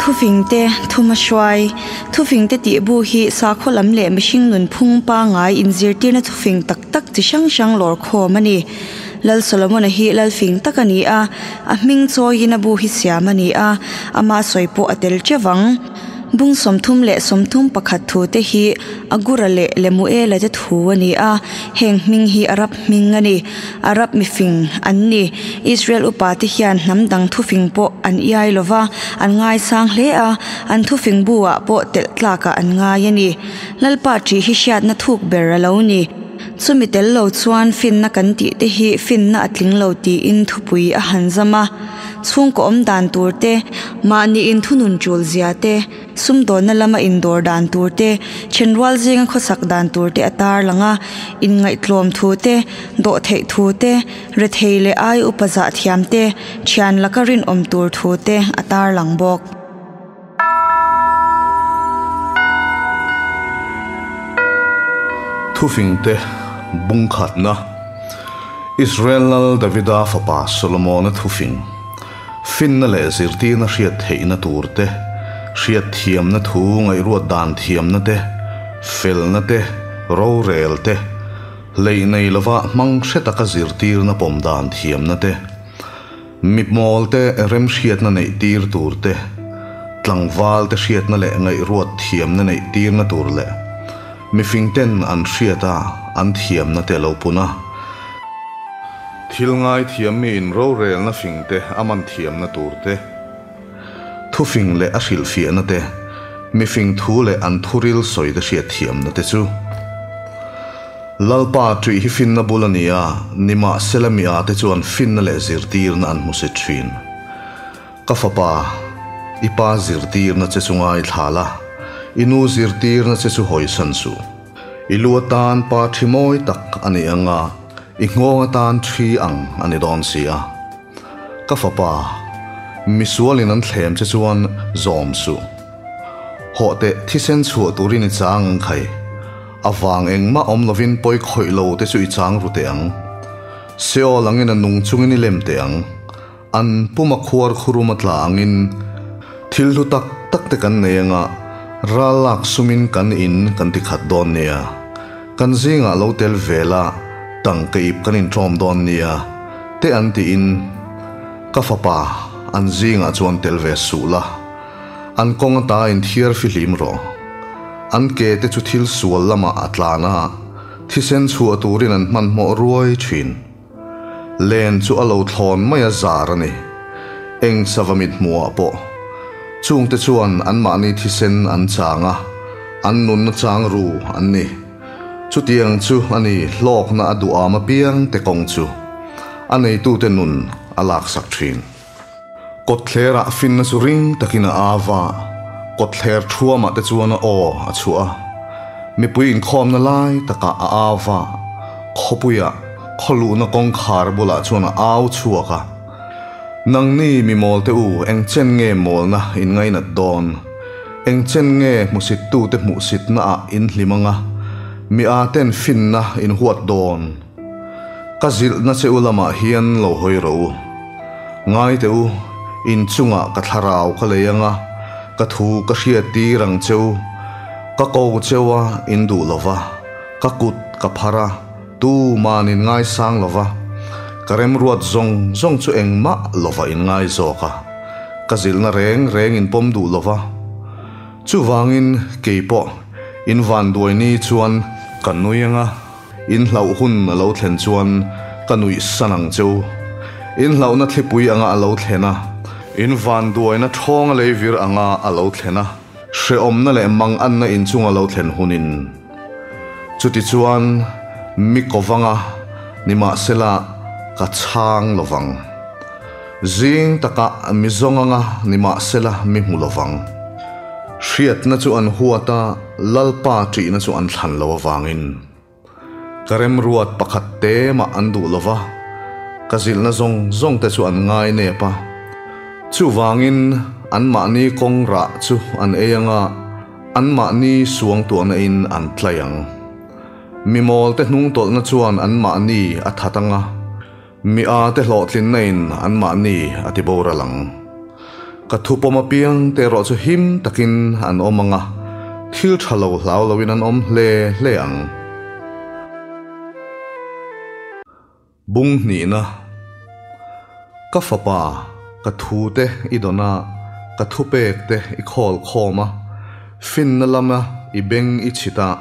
Thufingte, Thumahruai, Thufingte tih bu hi sakhaw lam leh mihring nunphung pangngai inzirtirna thufing tak tak chi hrang hrang lawr khawm a ni. Lal Solomon-a hi lalfing tak a ni a, a hming chawiin a bu hi siam a ni a, ama sawi pawh a tel teuh ang. Bung 31 thu te hi Agura leh Lemuela te thu a ni a, heng hming hi Arab hming a ni. Arab mifing an ni. Israel upa te hian hnam dang thufing pawh an iai lo va, an ngaisang hle a, an thufing bu ah pawh telh tlakah an ngai a ni. Lalpa ṭih hi hriatna thuk ber a lo ni. Chumi tel lo chuan finna kan tih te hi finna a tling lo tiin thupui a han zam a. Chhungkaw awm dan tur te, mahni inthunun tul zia te, sumdawnna lama indawr dan tur te, thenrual zinga khawsak dan tur te a tarlang a, inngaihtlawm thu te, dawhtheih thu te, rethei leh ai upa zah thiam te, thian laka rinawm tur thu te a tarlang bawk. Thufingte bungkhatna, Israel Lal Davida fapa Solomona thufing, finna leh zirtirna hriat theihna tur te, hriat thiamna thu ngaihruat dan thiamna te, felna te, rorel te, hleih nei lova hmang hre taka zirtirna pawm dan thiamna te, Mipmawl te remhriatna neih tir tur te, tlangval te hriatna leh ngaihruat thiamna neih tirna tur leh mifing ten an hriat a an thiamna te lo pun a. Thil ngai thiam mi in rorelna fing te a man thiamna tur te, thufing leh a hrilhfiahna te, mifing thu leh an thuril sawi te hriat thiamna te chu. Lalpa ṭih hi finna bul a ni a, nimahsela mi ate chuan finna leh zirtirna an hmu si ṭhin. Ka fapa, i pa zirtirna che chu ngaithla la, i nu zirtirna che chu hawisan suh. I lu atan pa ṭhi mawi tak a ni ang a, i nghawng atan ṭhi ang a ni dawn si a. Ka fapa, misualin an thlem che chuan zawm suh. Hawh teh thisen chhuah turin i chang ang khai. A vang engmah awm lovin pawi khawih lo te chu i chang ru teh ang. Seol angin a nung chungin i lem teh ang. An puma khuar khurum a tla angin thil hlu tak tak te kan nei anga ral lak sumin kan in kan ti khat dawn nia. Kan zingah lo tel ve la, tangka ip kan inṭawm dawn nia, te an tiin ka fapa an zingah chuan tel ve suh la. An kawng ata inthiar fihlim rawh. An ke te chu thil sual lamah a tlan a, thisen chhuah turin an hmanhmawh ruai thin. Len chu a lo thlawn mai a zar a ni. Eng sava mit hmuhah pawh. Chungte chuan anmahni thisen an chang a, an nunna chang ru an ni. Chutiang chu a ni hlawkna a duham apiang te kawng chu a neitute nun a laksak thin. Kawtthlerah finna chu ring takin a au a, kawtthler thuamah te chuan a aw a chhuah a. Mipui inkhawmna lai takah a au a, khawpuia khawluhna kawngkhar bulah chuan a au chhuak a. Nangni mi mawl te u, eng chen nge mawlna in ngainat dawn? Eng chen nge hmusittute hmuhsitnaah in hlim anga, mi aten finna in huat dawn? Ka zilhna che u lamah hian lo hawi rawh u. Ngai teh u, in chungah ka thlarau ka lei anga, ka thu ka hriat tir ang che u. Ka ko cheu a, in duh lo va, ka kut ka phar a, tuman in ngaisang lo va, ka remruat zawng zawng chu engmah lova in ngai zawk a, ka zilhna reng reng in pawm duh lo va. Chuvangin kei pawh in vanduai ni chuan ka nui anga. In hlauh hun a lo thlen chuan ka nuih san ang che u. In hlauhna thlipui anga a lo thlen a, in vanduaina ṭhawnga leivir anga a lo thlen a, hrehawmna leh manganna inchunga lo thlen hunin. Chutichuan, mi kovanga nimahsela ka chhang lovang. Zing takah mi zawng anga nimahsela mi hmu lovang. Hriatna chu an huat a, Lalpa ṭihna chu an thlan lo avangin. Ka remruat pakhat te mah an duh lo va, ka zilhna zawng zawng te chu an ngai nep a. Chuvangin anmahni kawng rah chu an ei anga, anmahni suangtuahna in an tlai ang. Mi mawl te hnungtawlhna chuan anmahni a that anga, Mi a te hlawhtlinna in anmahni a ti boral ang. Ka thu pawm apiang te erawh chu him takin an awm ang a, thil tha lo hlau loin an awm hle hle ang. Bung hnihna, Ka fapa, ka thu te i dawn a, ka thupek te i khawl khawm a, finna lama i beng i chhit a,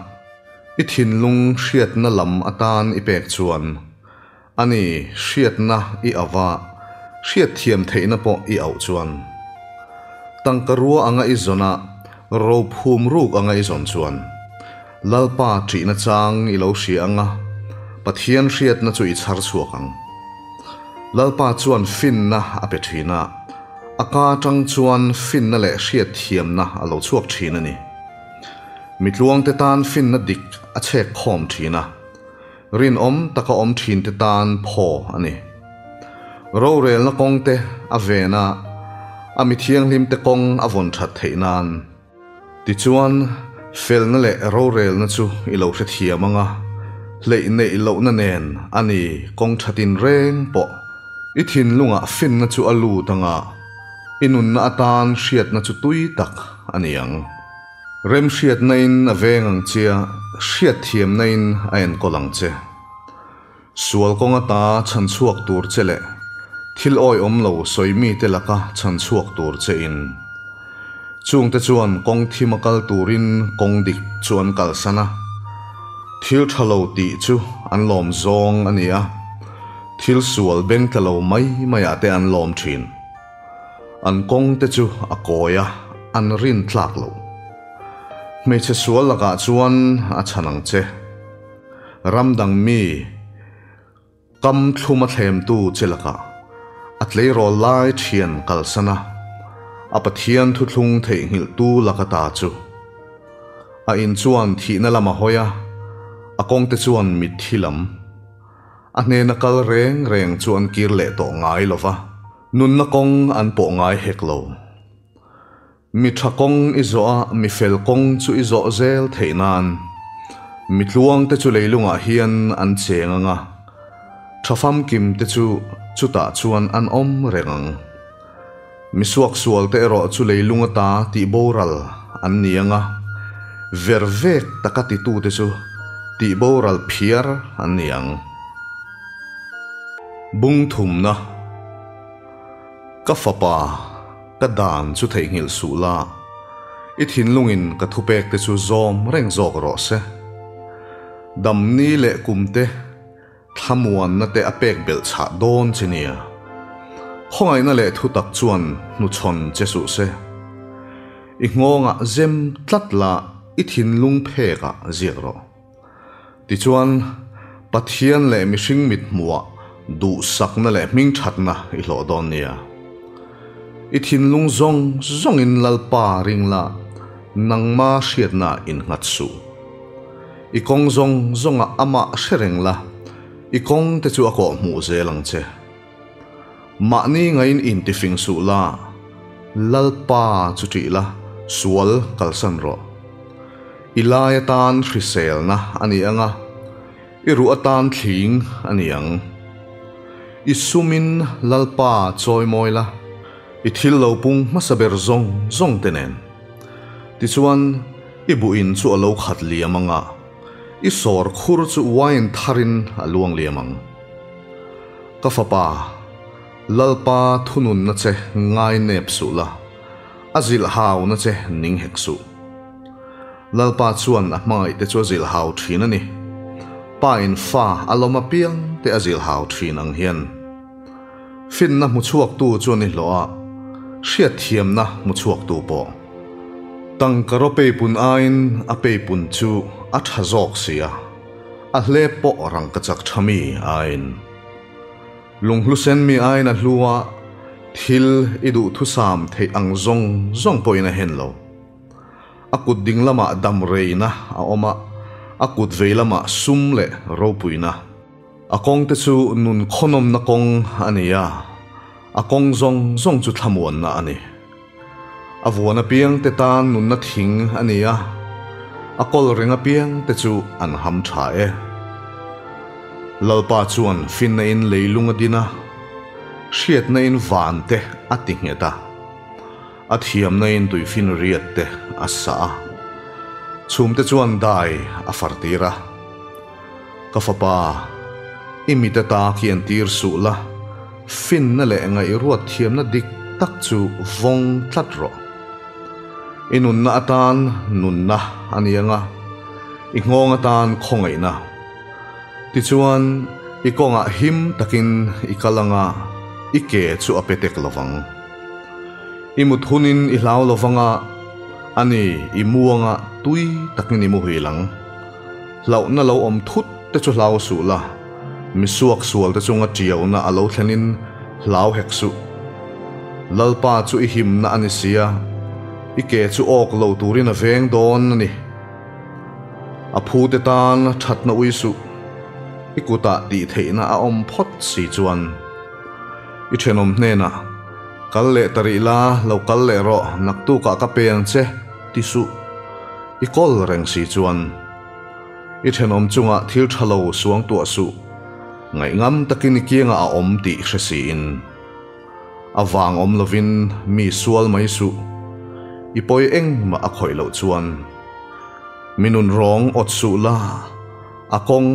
i thinlung hriatna lam atan i pek chuan, A ni, hriatna i auh a, hriatthiam theihna pawh i auh chuan. Tangka rua anga i zawn a, ro phum ruk anga i zawn chuan. Lalpa ṭihna chang i lo hria ang a, Pathian hriatna chu i chhar chhuak ang. Lalpa chuan finna a pe ṭhin a, a ka aṭang chuan finna leh hriatthiamna a lo chhuak ṭhin a ni. Mitluangte tan finna dik a chhek khawm ṭhin a. Rinawm taka awm thinte tan phaw a ni. Rorelna kawngte a ven a, a mi thianghlimte kawng a vawn that theih nan. Tichuan, felna leh rorelna chu i lo hrethiam ang a, hleih neih lohna nen a ni kawng tha tinreng pawh. I thinlungah finna chu a lut ang a, i nunna atan hriatna chu tui tak a ni ang. Remhriatna-in a veng ang che a, hriatthiamna-in a enkawl ang che. Sual kawng ata chhan chhuak tur che leh thil awihawm lo sawi mite laka chhan chhuak tur che in. Chungte chuan kawng thim a kal turin kawng dik chu an kalsan a. Thil tha lo tih chu an lawm zawng a ni a, thil sual beng tla lo mai maiah te an lawm thin. An kawng te chu a kawi a, an rin tlak lo. Hmeichhe sual lakah chuan a chhan ang che. Ram dang mi kam thlum a thlemtu che lakah a tleirawl lai thian kalsan a, a Pathian thuthlung theihnghilhtu laka ta chu. A in chuan thihna lam a hawi a, a kawng te chuan mitthi lam. A hnena kal reng reng chu an kir leh tawh ngai lo va. Nunna kawng an pawh ngai hek lo. Mi tha kawng i zawh a, mi fel kawng chu i zawh zel theih nan. Mi tluang te chu leilungah hian an cheng ang a, tha famkim te chu chutah chuan an awm reng ang. Mi suaksual te erawh chu leilung ata tih boral an ni ang a, ver vek taka titute chu tih boral phiar an ni ang. Bung thumna, Ka fapa, ka dan chu theihnghilh suh la, i thinlungin ka thupek te chu zawm reng zawk rawh se. Damni leh kumte thlamuanna te a pek belh chhah dawn che nia. Khawngaihna leh thutak chuan hnuchhawn che suh se. I nghawngah zem tlat la i thinlung phekah ziak rawh. Tichuan, Pathian leh mihring mithmuhah duhsakna leh hmingthatna i hlawh dawn nia. I thinlung zawng zawngin Lalpa ring la, nangma hriatna innghat suh. I kawng zawng zawngah amah hre reng la, i kawng te chu a kawhhmuh zel ang che. Mahni ngaiin intifing suh la, Lalpa chu ṭih la, sual kalsan rawh. I lai atan hriselna a ni ang a, i ruh atan thling a ni ang. I sumin Lalpa chawimawi la, i thil lo pung hmasa ber zawng zawng te nen. Tichuan, i buhin chu a lo khat liam ang a, i sawr khur chu wine tharin a luang liam ang. Ka fapa, Lalpa thununna che ngai nep suh la, a zilh hauna che ning hek suh. Lalpa chuan a hmangaihte chu a zilh hau thin a ni. Pa in fa a lawm apiang te a zilh hau thin ang hian. Finna hmu chhuaktu chu a ni hlawh a, hriatthiamna hmu chhuaktu pawh. Tangka raw peipun aiin a peipun chu a tha zawk si a, a hlep pawh rangkachak tha mi aiin. Lunghlusen mi aiin a hlu a, thil i duhthusam theih ang zawng zawng pawhin a hen lo. A kut ding lamah dam reina a awm a, a kut vei lamah sum leh ropuina. A kawngte chu nun khawnawmna kawng a ni a, a kawng zawng zawng chu thlamuanna a ni. A vuan apiangte tan nunna thing a ni a, a kawl reng apiangte chu an ham tha e. Lalpa chuan finna in leilung a din a, hriatna in vante a ti nghet a. A thiamna in tuifin riat te a sa a, chhum te chuan dai a far tir a. Ka fapa, i mit ata khi an tir suh la, finna leh ngaihruat thiamna dik tak chu vawng tlat rawh. I nunna atan nunna a ni ang a, i nghawng atan khawngaihna. Tichuan, i kawngah him takin i kal ang a, i ke chu a pe tek lovang. I mut hunin i hlau lovang a, a ni, i muangah tui takin i muhil ang. Hlauhna lo awm thut te chu hlau suh la, mi suaksual te chunga tiauna a lo thlenin hlau hek suh. Lalpa chu i himna a ni sia, i ke chu awk lo turin a veng dawn a ni. A phu te tan thatna ui suh, i kutah tih theihna a awm phawt si chuan. I thenawm hnenah, Kal leh ta rih la, lo kal leh rawh, naktukah ka pe ang che, ti suh. I kawl reng si chuan i thenawm chungah thil tha lo suang tuah suh, ngaihngam takin i kiangah a awm tih hre siin. A vang awm lovin mi sual mai suh, i pawi engmah a khawih loh chuan. Mi nun rawng awt suh la, a kawng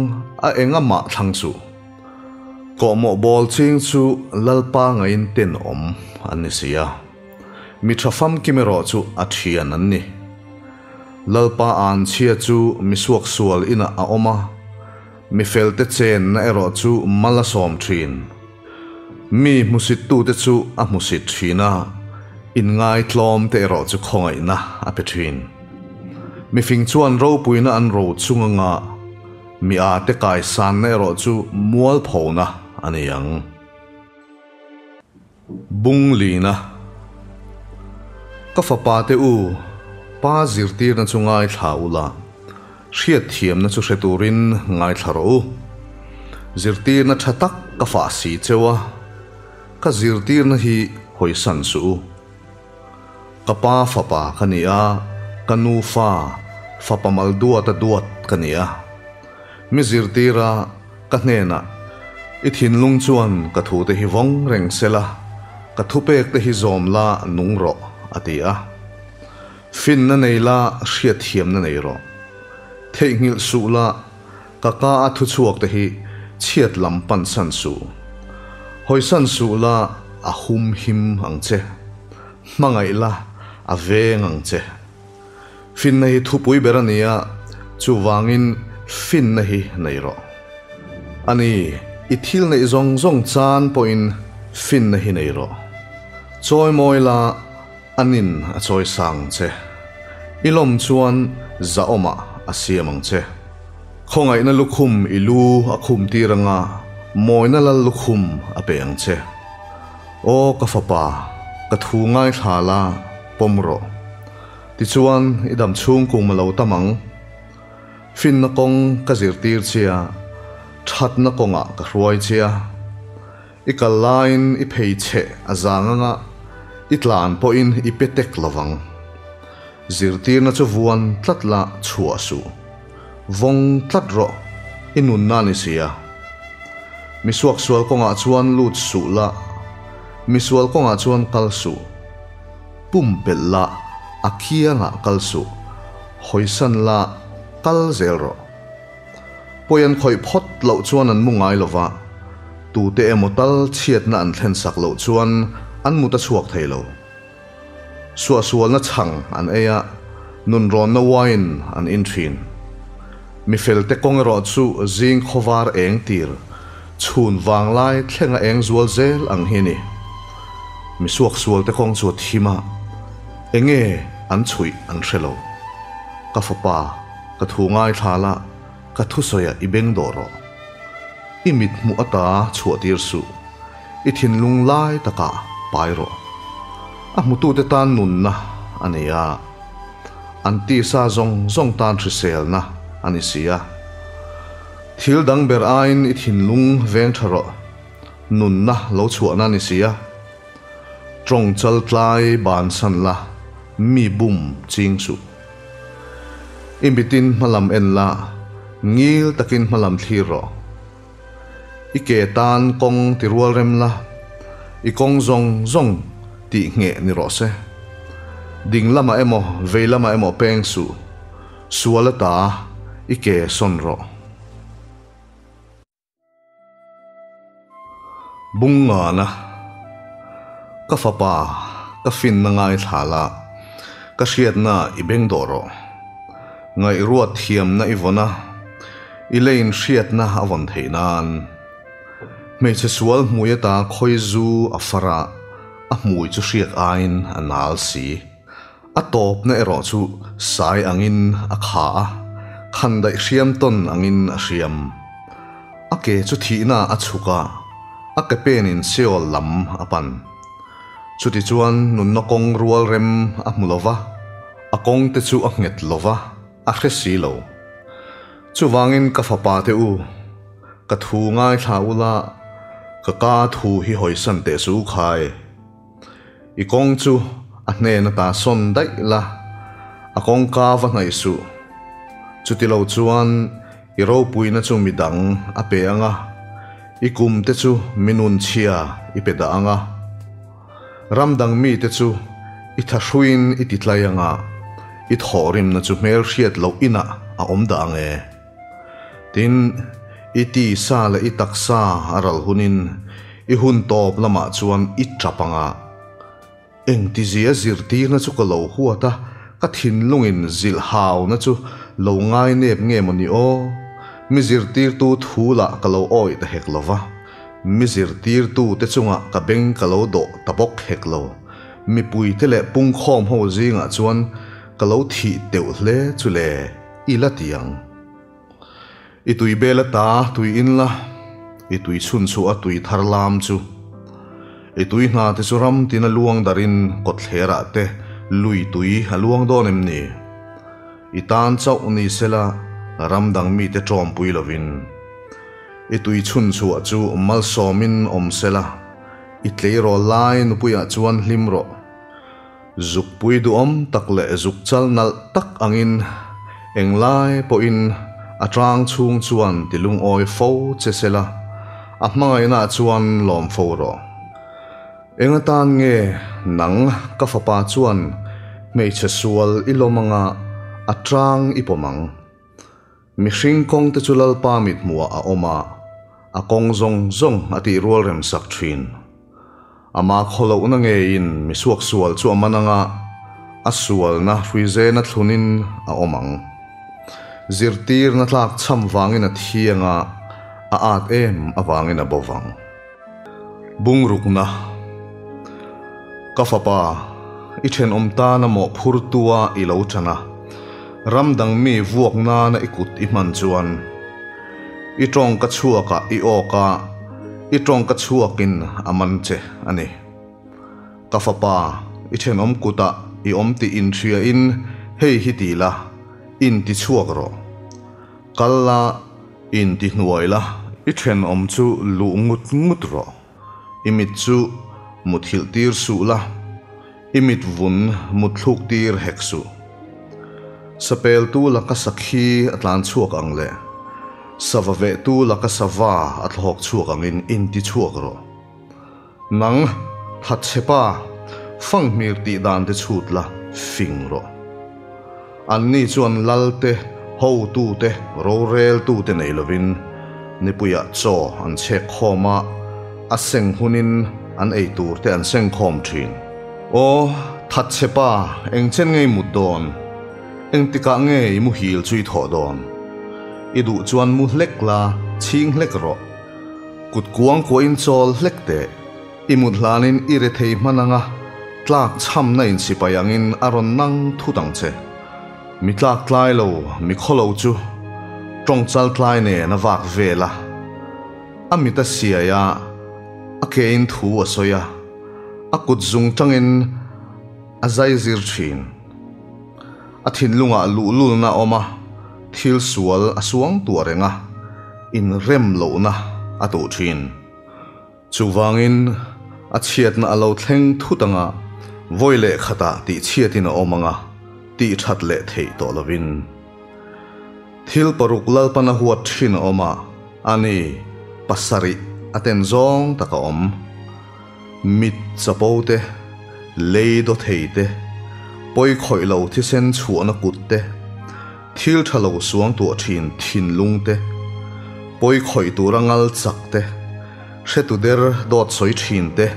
a engamah thlang suh. Kawhmawh bawl ching chu Lalpa ngaiin tenawm an ni si a. Mi tha famkim erawh chu a thian an ni. Lalpa anchhia chu mi suaksual inah a awm a, mi felte chenna erawh chu mal a sawm thin. Mi hmusittute chu a hmusit thin a, inngaitlawmte erawh chu khawngaihna a pe thin. Mifing chuan ropuina an ro chung anga mi ate kaisanna erawh chu mualphona a ni ang. Bung Lina, Ka fapa te u, pa zirtirna chu ngaithla ula, hriatthiamna chu hre turin ngaithla rawh u. Zirtirna tha tak ka fah si cheu a, ka zirtirna hi hawisan suh u. Ka pa fapa ka ni a, ka nu fa, fapa mal duata duat ka ni a. Mi zirtira Ka hnenah, I thinlung chuan ka thute hi vawng reng se la, ka thupek te hi zawm la nung rawh, a ti a. Finna nei la, hriatthiamna nei rawh. Theihnghilh suh la, ka ka a thuchhuak te hi chhiat lam pansan suh. Hawisan suh la, a hum him ang che. Hmangaih la, a veng ang che. Finna hi thupui ber a ni a, chuvangin finna hi nei rawh. A ni, i thil neih zawng zawng chan pawhin finna hi nei rawh. Chawi mawi la, a nin a chawi sang che. I lawm chuan zahawmah a siam ang che. Khawngaihna lukhum i lu a khum tir anga mawina lal lukhum a pe ang che. Aw ka fapa, ka thu ngaithla la, pawm rawh. Tichuan, i dam chhung kum a lo tam ang. Finna kawng ka zirtir che a, thatna kawngah ka hruai che a. I kal laiin i phei chhe a zang anga i tlan pawhin i pe tek lovang. Zirtirna chu vuan tlat la chhuah suh. Vawng tlat rawh, i nunna a ni si a. Mi suaksual kawngah chuan lut suh la, mi sual kawngah chuan kal suh. Pumpelh la, a kiangah kal suh, hawisan la, kal zel rawh. Pawi an khawih phawt loh chuan an mu ngai lo va, tute emaw tal chhiatna an thlen sak loh chuan an mut a chhuak thei lo. Suahsualna chhang an ei a, nunrawnna wine an in thin. Mi felte kawng erawh chu zing khawvar eng tir, chhun vanglai thlenga eng zual zel ang hi a ni. Mi suaksualte kawng chu a thim a, enge an chhuih an hre lo. Ka fapa, ka thu ngaithla la, ka thusawiah i beng dawh rawh. I mit hmuh ata chhuah tir suh, i thinlung lai takah pai rawh. A hmutute tan nunna a nei a. An tisa zawng zawng tan hriselna a ni si a. Thil dang ber aiin i thinlung veng tha rawh, nunna lo chhuahna a ni si a. Tawng chal tlai bansan la, mi bum ching suh. I mitin hmalam en la, ngil takin hmalam thlir rawh. I ke tan kawng ti rual rem la, i kawng zawng zawng tih ngheh ni rawh se. Ding lamah emaw vei lamah emaw peng suh. Sual ata i ke sawn rawh. Bungngana, Ka fapa, ka finna ngaithla la, ka hriatna i beng dawh rawh. Ngaihruat thiamna i vawn a, i leiin hriatna a vawn theih nan. Hmeichhe sual hmui ata khawi zu a far a, a hmui chu hriak aiin a nal si. A tawpna erawh chu sai angin a kha a, khandaih hriam tawn angin a hriam. A ke chu thihna a chhuk a, a ke penin Seol lam a pan. Chutichuan nunna kawng rual rem a hmu lo va, a kawngte chu a nghet lo va, a hre si lo. Chuvangin ka fapa te u, ka thu ngaithla ula, ka ka thu hi hawisan teh su khai. I kawng chu a hnen ata sawn daih la, a kawngka va hnaih suh. Chutilo chuan i ropuina chu midang a pe ang a, i kum te chu mi nunchhia i pe dah ang a. Ram dang mite chu i thahruiin i ti tlai ang a, i thawhrimna chu hmelhriat loh inah a awm dah ang e. Tin, i tisa leh i taksa a ral hunin i hun tawp lamah chuan i tap ang a. Engtizia zirtirna chu ka lo huat a, ka thinlungin zilh hauna chu lo ngai nep nge maw ni aw? Mi zirtirtu thu lah ka lo awih ta hek lo va, mi zirtirtute chungah ka beng ka lo dawh ta bawk hek lo. Mipuite leh pungkhawm ho zingah chuan ka lo thih teuh hle chu le. I la ti ang. I tui bel ata tui in la, i tui chhun chhuah a tui thar lam chu. I tui hna te chu ram tin a luang darin kawtthler ah te lui tui a luang dawn em ni? I tan chauh ni sela ram dang mi te tawmpui lovin. I tui chhun chhuah chu malsawmin awm sela, i tleirawl lai nupui ah chuan hlim rawh. Zukpui duhawm tak leh zuk chal nalh tak angin englai pawhin a tang chhung chuan ti lungawi fo che sela, a hmangaihnaah chuan lawm fo rawh. Eng atan nge nang ka fapa chuan hmeichhe sual i lawm anga a tang i pawm ang? Mihring kawng te chu Lalpa mithmuhah a awm a, a kawng zawng zawng a tih rual rem sak thin. Ama khawlohna ngeiin mi suaksual chu a man anga, a sualna hruizena thlunin a awm ang. Zirtirna tlak chham vangin a thiang a, a at em avangin a bo vang. Bungrukna, Ka fapa, i thenawm tana mawhphurtua i lo chan a, ram dang mi vuak nana i kut i hman chuan, i tawngka chhuakah i awk a, i tawngka chhuakin a man che a ni. Ka fapa, i thenawm kutah i awm tih inhriain hei hi ti la, inti chhuak rawh. Kal la, inti hnuai la. I thenawm chu luh ngut ngut rawh. I mit chu muthilh tir suh la, i mit vun mutthluk tir hek suh. Sapeltu laka sakhi a tlan chhuak ang leh sava vehtu laka sava a thlawk chhuak angin inti chhuak rawh. Nang, thatchhepa, fanghmir tih dan te chhut la, fing rawh. Anni chuan lal te, hotu te, roreltu te nei lovin nipuiah chaw an chhek khawm a, a seng hunin an ei tur te an seng khawm thin. Aw, thatchhepa, eng chen nge i mut dawn? Engtikah nge i muhil chu i thawh dawn? I duh chuan mu hlek la, chhing hlek rawh. Kut kuang kuahin chawl hlek teh. I mut hlanin i rethei hman anga tlak chhamna in sipai angin a rawn nang thut ang che. Mi tlak tlai lo, mi khaw lo chu tawng chal tlai nen a vak vel a. A mit a siai a, a ke in thu a sawi a, a kut zung tangin a zai zir thin. A thinlungah luhlulna a awm a, thil sual a suang tuah reng a, inrem lohna a tuh thin. Chuvangin, a chhiatna a lo thleng thut anga, vawi leh khatah tih chhiatin a awm anga, tih that leh theih tawh lovin. Thil paruk Lalpan a huat thin a awm a, a ni, pasarih a ten zawng tak a awm. Mit chapo te, lei daw thei te, Pawi khawih lo thisen chhuahna kut te, thil tha lo suang tuah thin thinlung te, pawi khawih tura ngal chak te, hretu der dawt sawi thin te,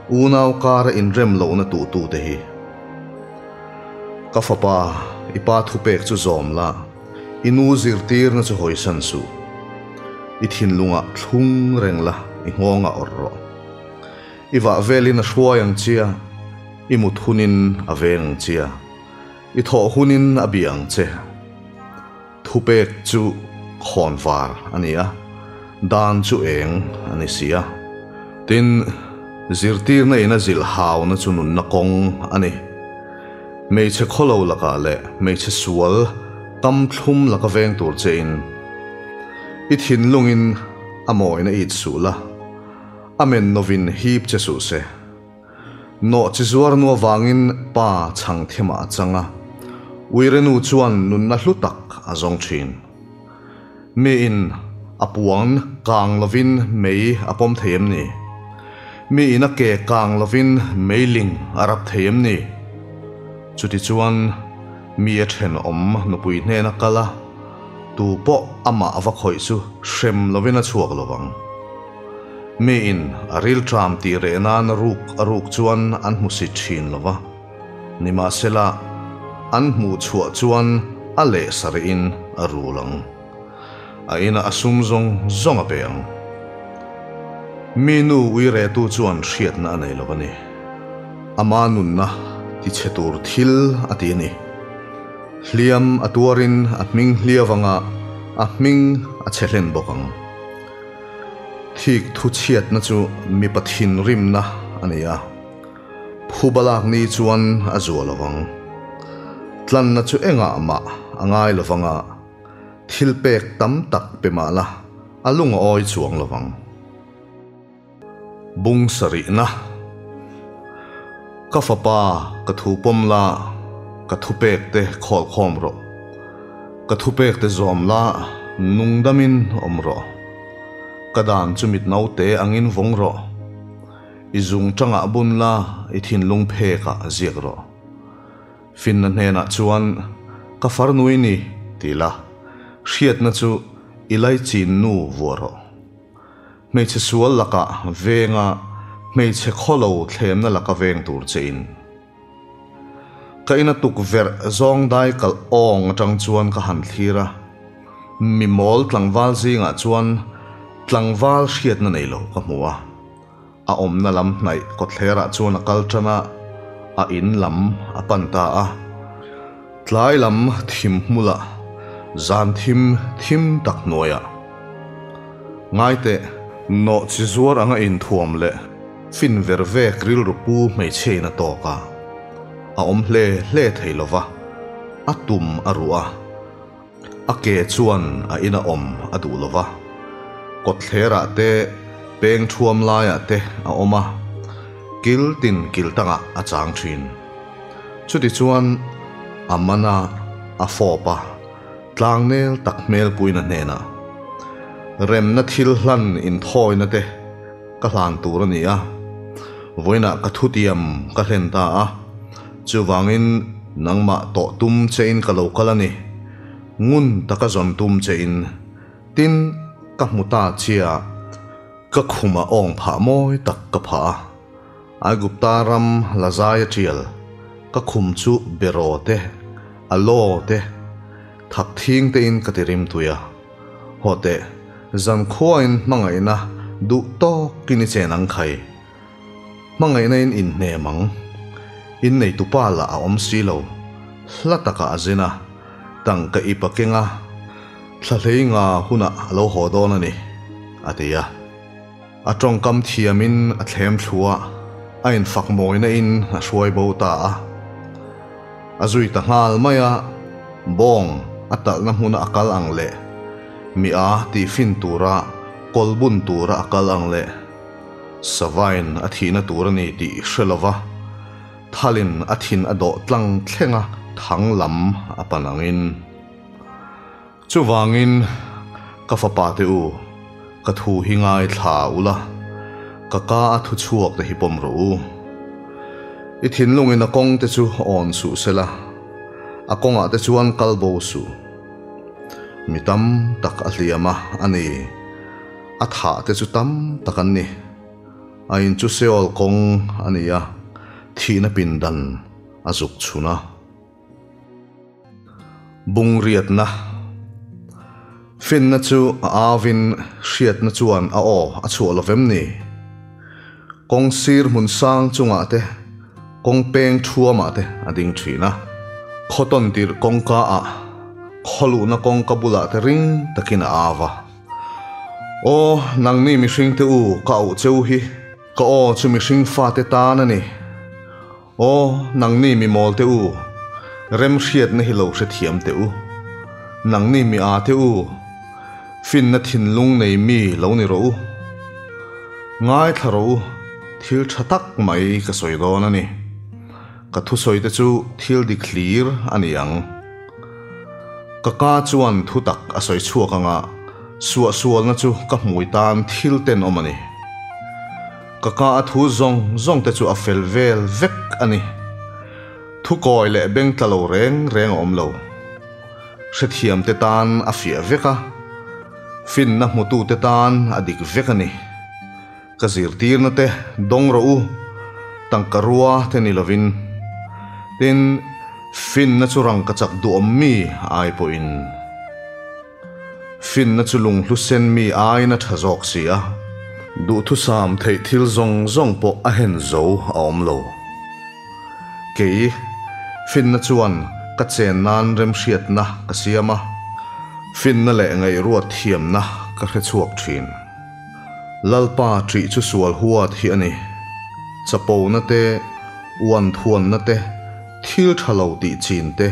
unau kara inrem lohna tuhtu te hi. Ka fapa, i pa thupek chu zawm la, i nu zirtirna chu hawisan suh. I thinlungah thlung reng la, i nghawngah awrh rawh. I vah velin a hruai ang chia, i mut hunin a veng ang chia, i thawh hunin a bia ang che. Thupek chu khawn var a ni a, dan chu eng a ni si a. Tin, zirtirna in a zilh hauna chu nunna kawng a ni. Hmeichhe khawlo lakah leh hmeichhe sual tam thlum laka veng tur chein i thinlungin a mawina it suh la. A men novin hip che suh se. Nawh chi zuar nu avangin pa chhang thimah a chang a, uire nu chuan nunna hlu tak a zawng thin. Miin a puang kang lovin mei a pawm thei em ni? Miin a ke kang lovin meiling a rap thei em ni? Chutichuan mi a thenawm nupui hnena kal a, tu pawh amah a va khawih chu hrem lovin a chhuak lovang. Mi in a rilṭam tih reh nan ruk a ruk chuan an hmu si ṭhin lo va, nimahsela an hmuh chhuah chuan a leh sarih in a rul ang. A inah a sum zawng zawng a pe ang. Mi nu ui rehtu chuan hriatna a nei lo a ni. Ama nunna tichhe tur thil a ti a ni. Hliam a tuarin a hming hliau anga a hming a chhe hlen bawk ang. Thik thu chhiatna chu mipa thinrimna a ni a, phuba lak ni chuan a zuah lo vang. Tlanna chu engah mah a ngai lo vang a, thil pek tam tak pe mah la a lung a awi chuang lo vang. Bung sarihna Ka fapa ka thu pawm la, ka thupek te khawl khawm rawh. Ka thupek te zawm la, nungdamin awm rawh. Ka dan chu mit naute angin vawng rawh. I zung tangah bun la, i thinlung phekah ziak rawh. Finna hnenah chuan, Ka farnui ni, ti la, hriatna chu i laichin nu vuah rawh. Hmeichhe sual lakah venga hmeichhe khawlo thlemna laka veng tur che in. Ka ina tukverh zawng dai kalh awng atang chuan ka han thlir a, mi mawl tlangval zingah chuan tlangval hriatna nei lo ka hmu a, a awmna lam hnaih kawtthlerah chuan a kal tan a, a in lam a pan ta a. Tlai lam thim hmula zan thim thim tak hnuaiah ngaiteh nawh chi zuar anga inthuam leh fin ver vek rilru pu hmeichhia in a tawk a, a awm hle hle thei lova, a tum a ruh a, a ke chuan a ina awm a duh lova, kawtthlerah te peng thuam laiah te a awm a, kil tin kil tangah a chang thin. Chutichuan, a man a, a fawp a, tlangnel tak hmelpuina hnenah, Remna thil hlan inthawina te ka hlan tur a ni a, vawiinah ka thutiam ka hlen ta a, chuvangin nangmah tawh tum chein ka lo kal a ni, ngun taka zawn tum chein, tin, ka hmu ta chia, ka khumah awng phah mawi tak ka phah a. Aigupta ram la zai a tial, ka khum chu beraw te, aloe te, thak thing tein ka ti rim tui a. Haw teh, zankhuain hmangaihna duh tawkin i chen ang khai. Hmangaihna in inhnem ang. Inneitupa lah a awm si lo, hla takah a zin a, tangka ip a keng a, thla hlei nga hunah a lo haw dawn a ni, a ti a. A tawngkam thiamin a thlem thlu a, a infak mawina in a hruai bo ta a. A zui ta nghal mai a, bawng a talhna hmuna a kal ang leh mi a tihfin tura kawl bun tura a kal ang leh savain a thihna tur a ni tih hre lova thalin a thin a dawh tlang thleng a thang lam a pan angin. Chuvangin, ka fapa te u, ka thu hi ngaithla ula, ka ka a thu chhuak te hi pawm rawh u. I thinlungin a kawng te chu awn suh sela, a kawngah te chuan kal bo suh. Mi tam tak a hliam a, a ni. A thah te chu tam tak an ni. A in chu Seol kawng a ni a, thihna pindan a zuk chhun a. Bungriatna Finna chu a auvin hriatna chuan a aw a chhuah lo vem ni? Kawng sir hmun sang chungah te, kawng peng thuamah te a ding thin a. Khaw tawn tirh kawngka ah, khaw luhna kawngka bulah te ring takin a au va. Aw, nangni mihring te u ka auh cheu hi, ka aw chu mihring fate tan a ni. Aw, nangni mi mawl te u, remhriatna hi lo hrethiam teh u. Nangni mi â te u, finna thinlung nei mi lo ni rawh u. Ngaithla rawh u, thil tha tak mai ka sawi dawn a ni. Ka thusawi te chu thil dik hlir a ni ang. Ka ka chuan thutak a sawi chhuak ang a, suahsualna chu ka hmui tan thil tenawm a ni. Ka ka a thu zawng zawng te chu a fel vel vek a ni. Thu kawi leh beng tla lo reng reng a awm lo. Hrethiam te tan a fiah vek a, finna hmutu te tan a dik vek a ni. Ka zirtirna te dawng rawh u, tangka rua te ni lovin. Tin, finna chu rangkachak duhawm mi ai pawhin. Finna chu lunghlu sen mi aiin a tha zawk si a, duhthusam theih thil zawng zawng pawh a hen zo a awm lo. Kei, finna chuan ka chen nan remhriatna ka siam a, finna leh ngaihruat thiamna ka hre chhuak thin. Lalpa ṭih chu sual huat hi a ni. Chapona te, uan thuanna te, thil tha lo tih chin te,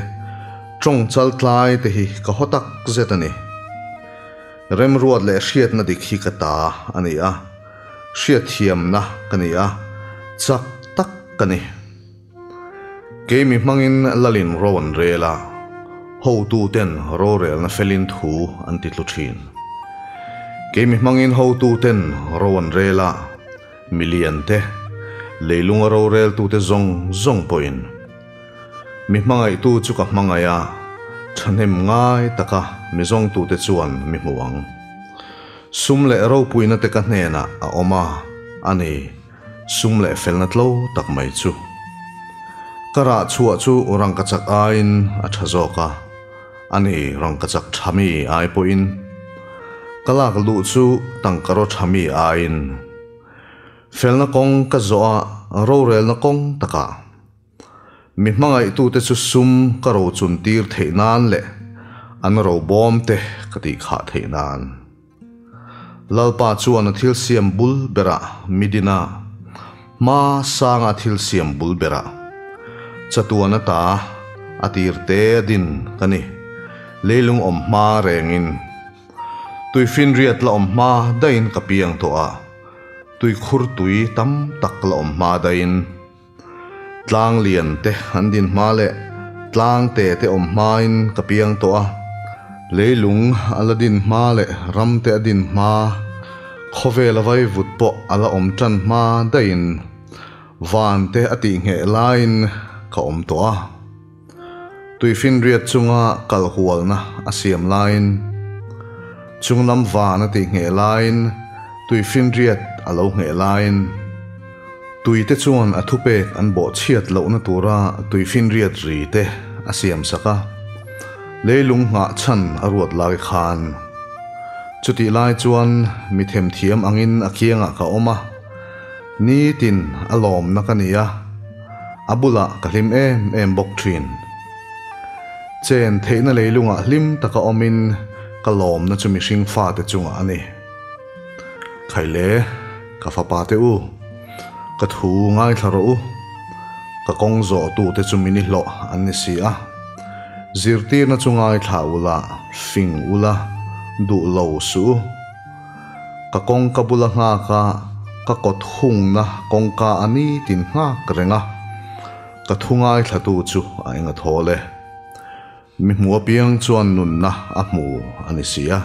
Tawng chal tlai te hi ka haw tak zet a ni. Remruat leh hriatna dik hi ka ta a ni a, hriatthiamna ka ni a, chak tak ka ni. Keimi hmangin Lalin ro an rel a, hotuten rorelna felin thu an ti tlu thin. Keimi hmangin hotuten ro an rel a, milian te, leilunga roreltute zawng zawng pawhin. Mi hmangaihtu chu ka hmangaih a, thahnem ngai taka mi zawngtute chuan mi hmu ang. Sum leh ropuina te ka hnenah a awm a, a ni, sum leh felna tlo tak mai chu. Ka rah chhuah chu rangkachak aiin a tha zawk a, a ni, rangkachak tha mi ai pawhin. Ka lak luh chu tangkaraw tha mi aiin. Felna kawng ka zawh a, rorelna kawng takah. Mi hmangaihtute chu sum ka rochun tir theih nan leh an robawm te ka tih khah theih nan. Lalpa chuan a thil siam bul berah mi din a, hma sanga a thil siam bul berah chatuan ata a tir te a din ka ni, leilung awm hma rengin. Tuifinriat la awm hma daihin ka piang tawh a, tuikhur tui tam tak la awm hma daihin. Tlang lian te an din hma leh tlang te te awm hmain ka piang tawh a, leilung a la din hma leh ram te a din hma, khawvel a vaivut pawh a la awm tan hma daihin van te a tihngheh laiin ka awm tawh a. Tuifinriat chunga kal hualna a siam laiin, chunglam van a tih ngheh laiin, tuifinriat a lo ngheh laiin, tuite chuan a thupek an bawhchhiat lohna tura tuifinriat ri te a siam sak a, leilung nghah chhan a ruat lai khan. Chutih lai chuan mi themthiam angin a kiangah ka awm a, nitin a lawmna ka ni a. A bulah ka hlim em em bawk thin. Chen theihna leilungah hlim taka awmin ka lawmna chu mihring fate chungah a ni. Khaile, ka fapa te u, ka thu ngaithla rawh u. Ka kawng zawhtute chu min i hlawh an ni si a. Zirtirna chu ngaithla ula, fing ula, duh lo suh u. Ka kawngka bula nghak a, ka kawt hungna kawngka a nitin nghak reng a, ka thu ngaithlatu chu a eng a thawl e. Mi hmu apiang chuan nunna a hmu a ni si a.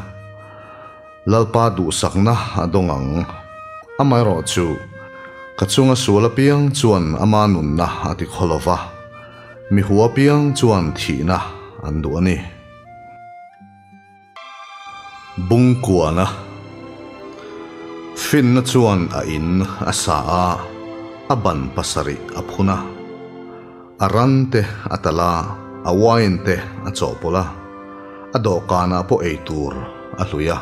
Lalpa duhsakna a dawng ang. Amaherawhchu, Ka chunga sual apiang chuan ama nunna a ti khaw lo va, mi hu apiang chuan thihna an duh a ni. Bungkuana Finna chuan a in a sa a, a ban pasarih a phun a. A ran te a talh a, a wine te a chawhpawlh a, a dawhkanah pawh ei tur a hlui a.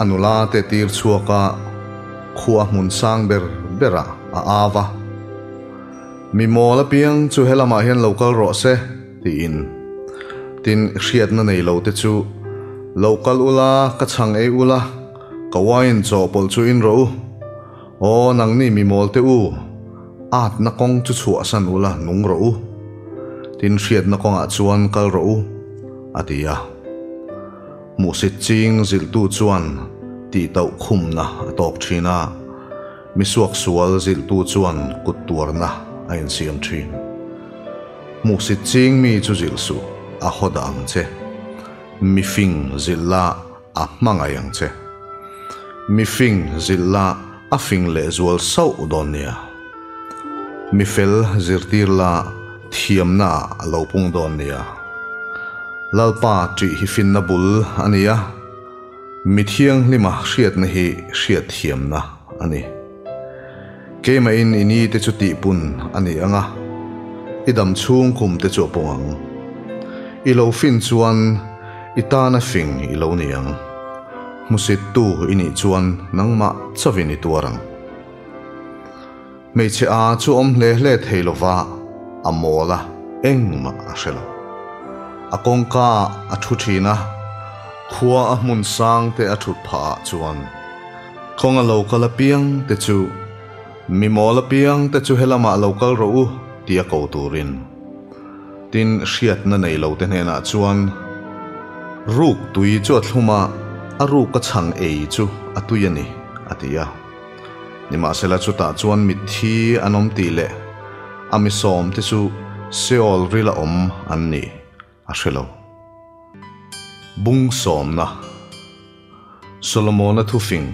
A nula te tir chhuak a, khua hmun sang ber berah a au a. Mi mawl apiang chu helamah hian lo kal rawh se, tiin. Tin, hriatna nei lo te chu, Lo kal ula, ka chhang ei ula, ka wine chawhpawlh chu in rawh u. Aw, nangni mi mawl te u, atna kawng chu chhuahsan ula, nung rawh u. Tin, hriatna kawngah chuan kal rawh u, a ti a. Hmuhsit ching zilhtu chuan tihtauh khumna a tawk thin a. Mi suaksual zilhtu chuan kut tuarna a insiam thin. Hmuhsit ching mi chu zilh suh, a haw dah ang che. Mi fing zilh la, a hmangaih ang che. Mi fing zilh la, a fing lehzual sauh dawn nia. Mi fel zirtir la, thiamna a lo pung dawn nia. Lalpa ṭih hi finna bul a ni a. Mi thianghlima hriatna hi hriatthiamna a ni. Keimahin i ni te chu tihpun a ni ang a, i dam chhung kum te chu a pawng ang. I lo fin chuan i tana fing i lo ni ang. Hmusittu i nih chuan nangmah chauhin i tuar ang. Hmeichhe a chu awm hle hle thei lova a mawl a, engmah a hre lo. A kawngka ah a thu thin a, khua a hmun sang te a thut phah ah chuan kawng a lo kal apiang te chu mi mawl apiang te chu helamah lo kal rawh u ti a ko turin. Tin, hriatna nei lo te hnenah chuan ruk tui chu a thlum a, a ruk a chhang ei chu a tui a ni, a ti a. Nimahsela chutah chuan mitthi an awm tih leh a mi sawmte chu Seol rila awm an nih a hre lo. Bung sawmna, Solomona thufing,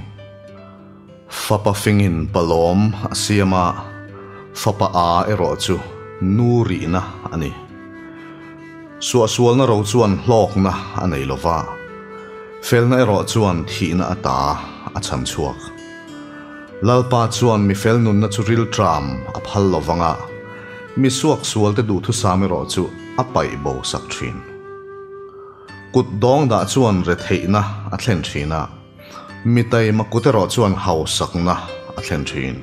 Fapa fingin palawm a siam a, fapa a erawh chu nu rihna a ni. Suahsualna ro chuan hlawkna a nei lo va, felna erawh chuan thihna ata a chhan chhuak. Lalpa chuan mi fel nunna chu rilṭam a phal lo vang a, mi suaksualte duhthusam erawh chu a paih bo sak ṭhin. Kut dawng dah chuan retheihna a thlen ṭhin a, mi taima kut erawh chuan hausakna a thlen ṭhin.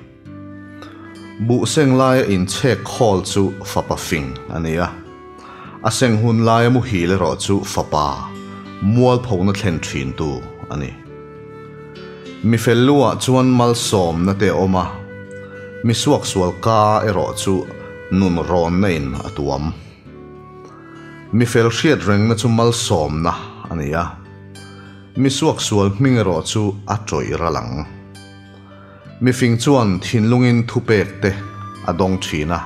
Buh seng laia inchhek khawl chu fapa fing a ni a, a seng hun laia muhil erawh chu fapa mualphona thlen thintu a ni. Mi fel luah chuan malsawmna te a awm a, mi suaksual ka erawh chu nun rawnna in a tuam. Mi fel hriat rengna chu malsawmna a ni a, mi suaksual hming erawh chu a tawih ral ang. Mifing chuan thinlungin thupek te a dawng thin a,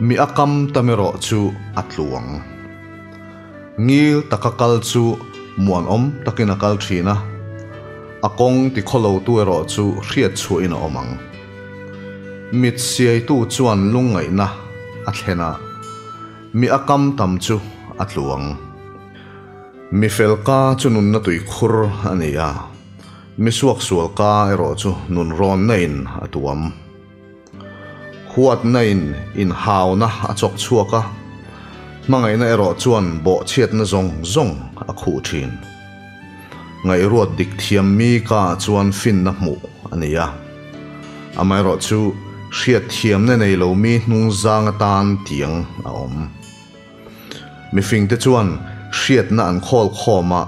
mi a kam tam erawh chu a tluang. Ngil taka kal chu muanawm takin a kal thin a, a kawng tikhawlotu erawh chu hriat chhuahin a awm ang. Mit siaitu chuan lungngaihna a thlen a, mi a kam tam chu a tluang. Mi felka chu nunna tuikhur a ni a. Mi suaksual ka erawh chu nun rawnna in a tuam. Huatna in inhauna a chawk chhuak a, hmangaihna erawh chuan bawhchhiatna zawng zawng a khuh thin. Ngaihruat dik thiam mi ka chuan finna hmuh a ni a, amaherawh chu hriatthiamna nei lo mi hnungzang atan tiang a awm. Mifingte chuan hriatna an khawl khawm a,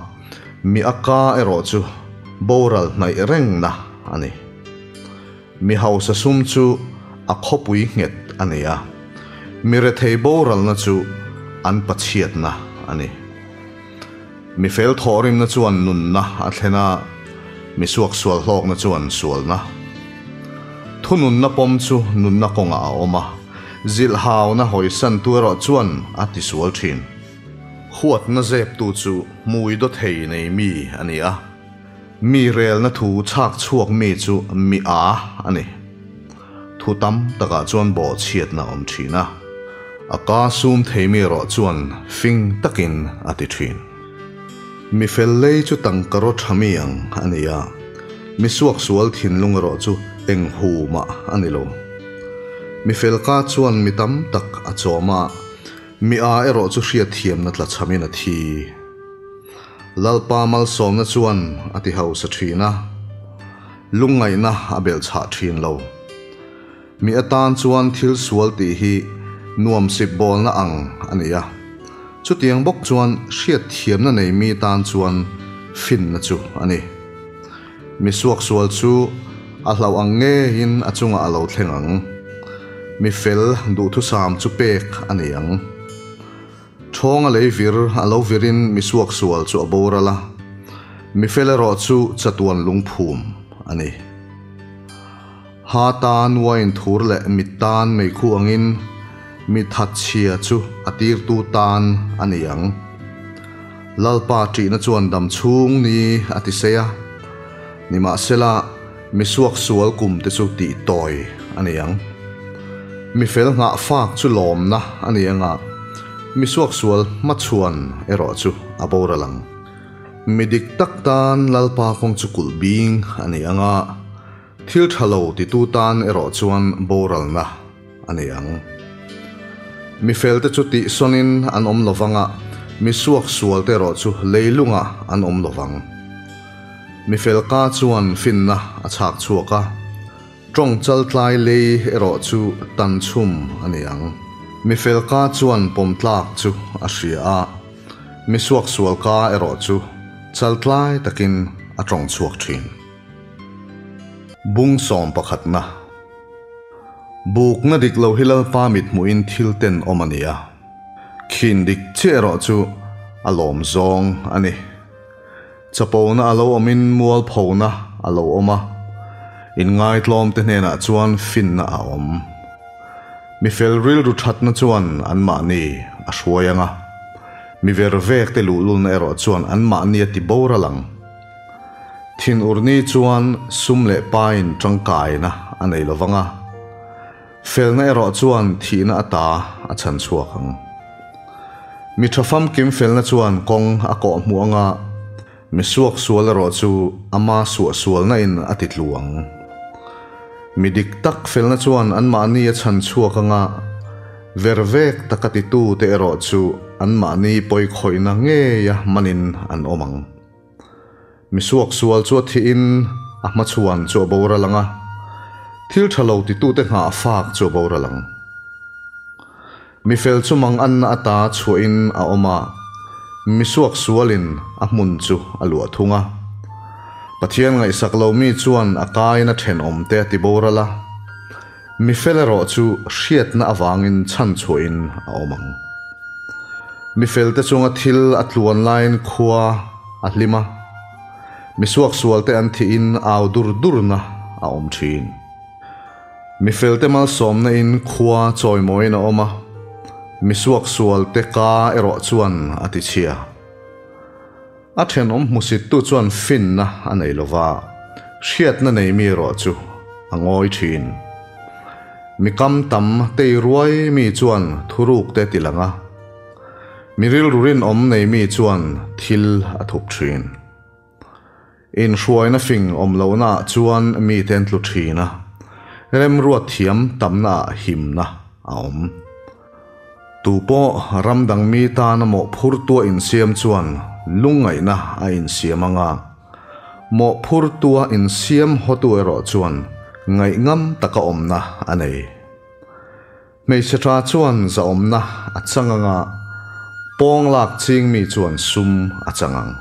mi a ka erawh chu boral hnaih rengna a ni. Mi hausa sum chu a khawpui nghet a ni a, mi rethei boralna chu an pachhiatna a ni. Mi fel thawhrimna chuan nunna a thlen a, mi suaksual hlawkna chuan sualna. Thununna pawm chu nunna kawngah a awm a, zilhhauna hawisantu erawh chuan a tisual thin. Huatna zeptu chu hmui daw thei nei mi a ni a. Mi relna thu chhak chhuak mi chu mi â a ni. Thu tam takah chuan bawhchhiatna a awm thin a, a ka sum thei mi erawh chuan fing takin a ti thin. Mi fel lei chu tangka raw tha mi ang a ni a, mi suaksual thinlung erawh chu eng hu mah a ni lo. Mi fel ka chuan mi tam tak a chawm a, mi â erawh chu hriatthiamna tlachhamin a thi. Lalpa malsawmna chuan a ti hausa thin a, lungngaihna a belhchhah thin lo. Mi atan chuan thil sual tih hi nuam sip bawlna ang a ni a, chutiang bawk chuan hriatthiamna nei mi tan chuan finna chu a ni. Mi suaksual chu a hlauh ang ngeiin a chungah a lo thleng ang. Mi fel duhthusam chu pek a ni ang. Ṭhawnga lei vir a lo virin mi suaksual chu a boral a, mi fel erawh chu chatuan lungphum a ni. Ha tan uain thur leh mit tan meikhu angin mi thatchhia chu a tirtu tan a ni ang. Lalpa ṭihna chuan dam chhung ni a ti sei a, nimahsela mi suaksual kum te chu tih tawi a ni ang. Mi fel nghah fak chu lawmna a ni ang a, mi suaksual hmachhuan erawh chu a boral ang. Mi dik tak tan Lalpa kawng chu kulh bing a ni ang a, thil tha lo titu tan erawh chuan boralna a ni ang. Mi felte chu tihsawnin an awm lo vang a, mi suaksualte erawh chu leilungah an awm lo vang. Mi fel ka chuan finna a chhak chhuak a. Tawng chaltlai lei erawh chu tan chhum a ni ang. Mi fel ka chuan pawm tlak chu a hria a, mi suaksual ka erawh chu chaltlai takin a tawng chhuak thin. Bung sawm pakhatna. Bukna dik lo hi Lalpa mithmuhin thil ten awm a ni a, khin dik chiah erawh chu a lawm zawng a ni. Chapona a lo awmin mualphona a lo awm a, inngaitlawmte hnenah chuan finna a awm. Mi fel rilru thatna chuan anmahni a hruai ang a, mi ver vekte luhlulna erawh chuan anmahni a ti boral ang. Thinurni chuan sum leh pain tangkaina a nei lo vang a, Felna erawh chuan thihna ata a chhan chhuak ang. Mi tha famkim felna chuan kawng a kawh hmuh anga mi suak sual erawh chu ama suah sualna in a ti tlu ang. Mi dik tak felna chuan anmahni a chhan chhuak anga vervek taka titu te erawh chu anmahni pawikhawihna ngeia manin an awm ang. Mi suaksual chu a thihin a hmachhuan chu a boral ang a, thil tha lo titute nghah fak chu a boral ang. Mi fel chu mang anna ata chhuahin a awm a, mi suaksualin a hmun chu a luah thung a. Pathian ngaihsak lo mi chuan a kain a thenawmte a ti boral a, mi fel erawh chu hriatna avangin chhanchhuahin a awm ang. Mi felte chunga thil a tluan laiin khua a hlim a, mi suaksualte an thihin au dur durna a awm thin. Mi felte malsawmna in khua chawimawiin a awm a, mi suaksualte ka erawh chuan a tichhia. A thenawm hmusittu chuan finna a nei lo va, hriatna nei mi erawh chu a ngawi thin. Mi kam tam tei ruai mi chuan thuruk te ti lang a, mi rilru rinawm nei mi chuan thil a thup thin. Inhruaina fing awm lohnaah chuan mite an tlu thin a, remruat thiam tamnaah himna a awm. Tu pawh ram dang mi tana mawhphurtua insiam chuan lungngaihna a insiam ang a, mawhphurtua insiam hawtu erawh chuan ngaihngam taka awmna a nei. Hmeichhe tha chuan zahawmna a chang ang a, pawng lak ching mi chuan sum a chang ang.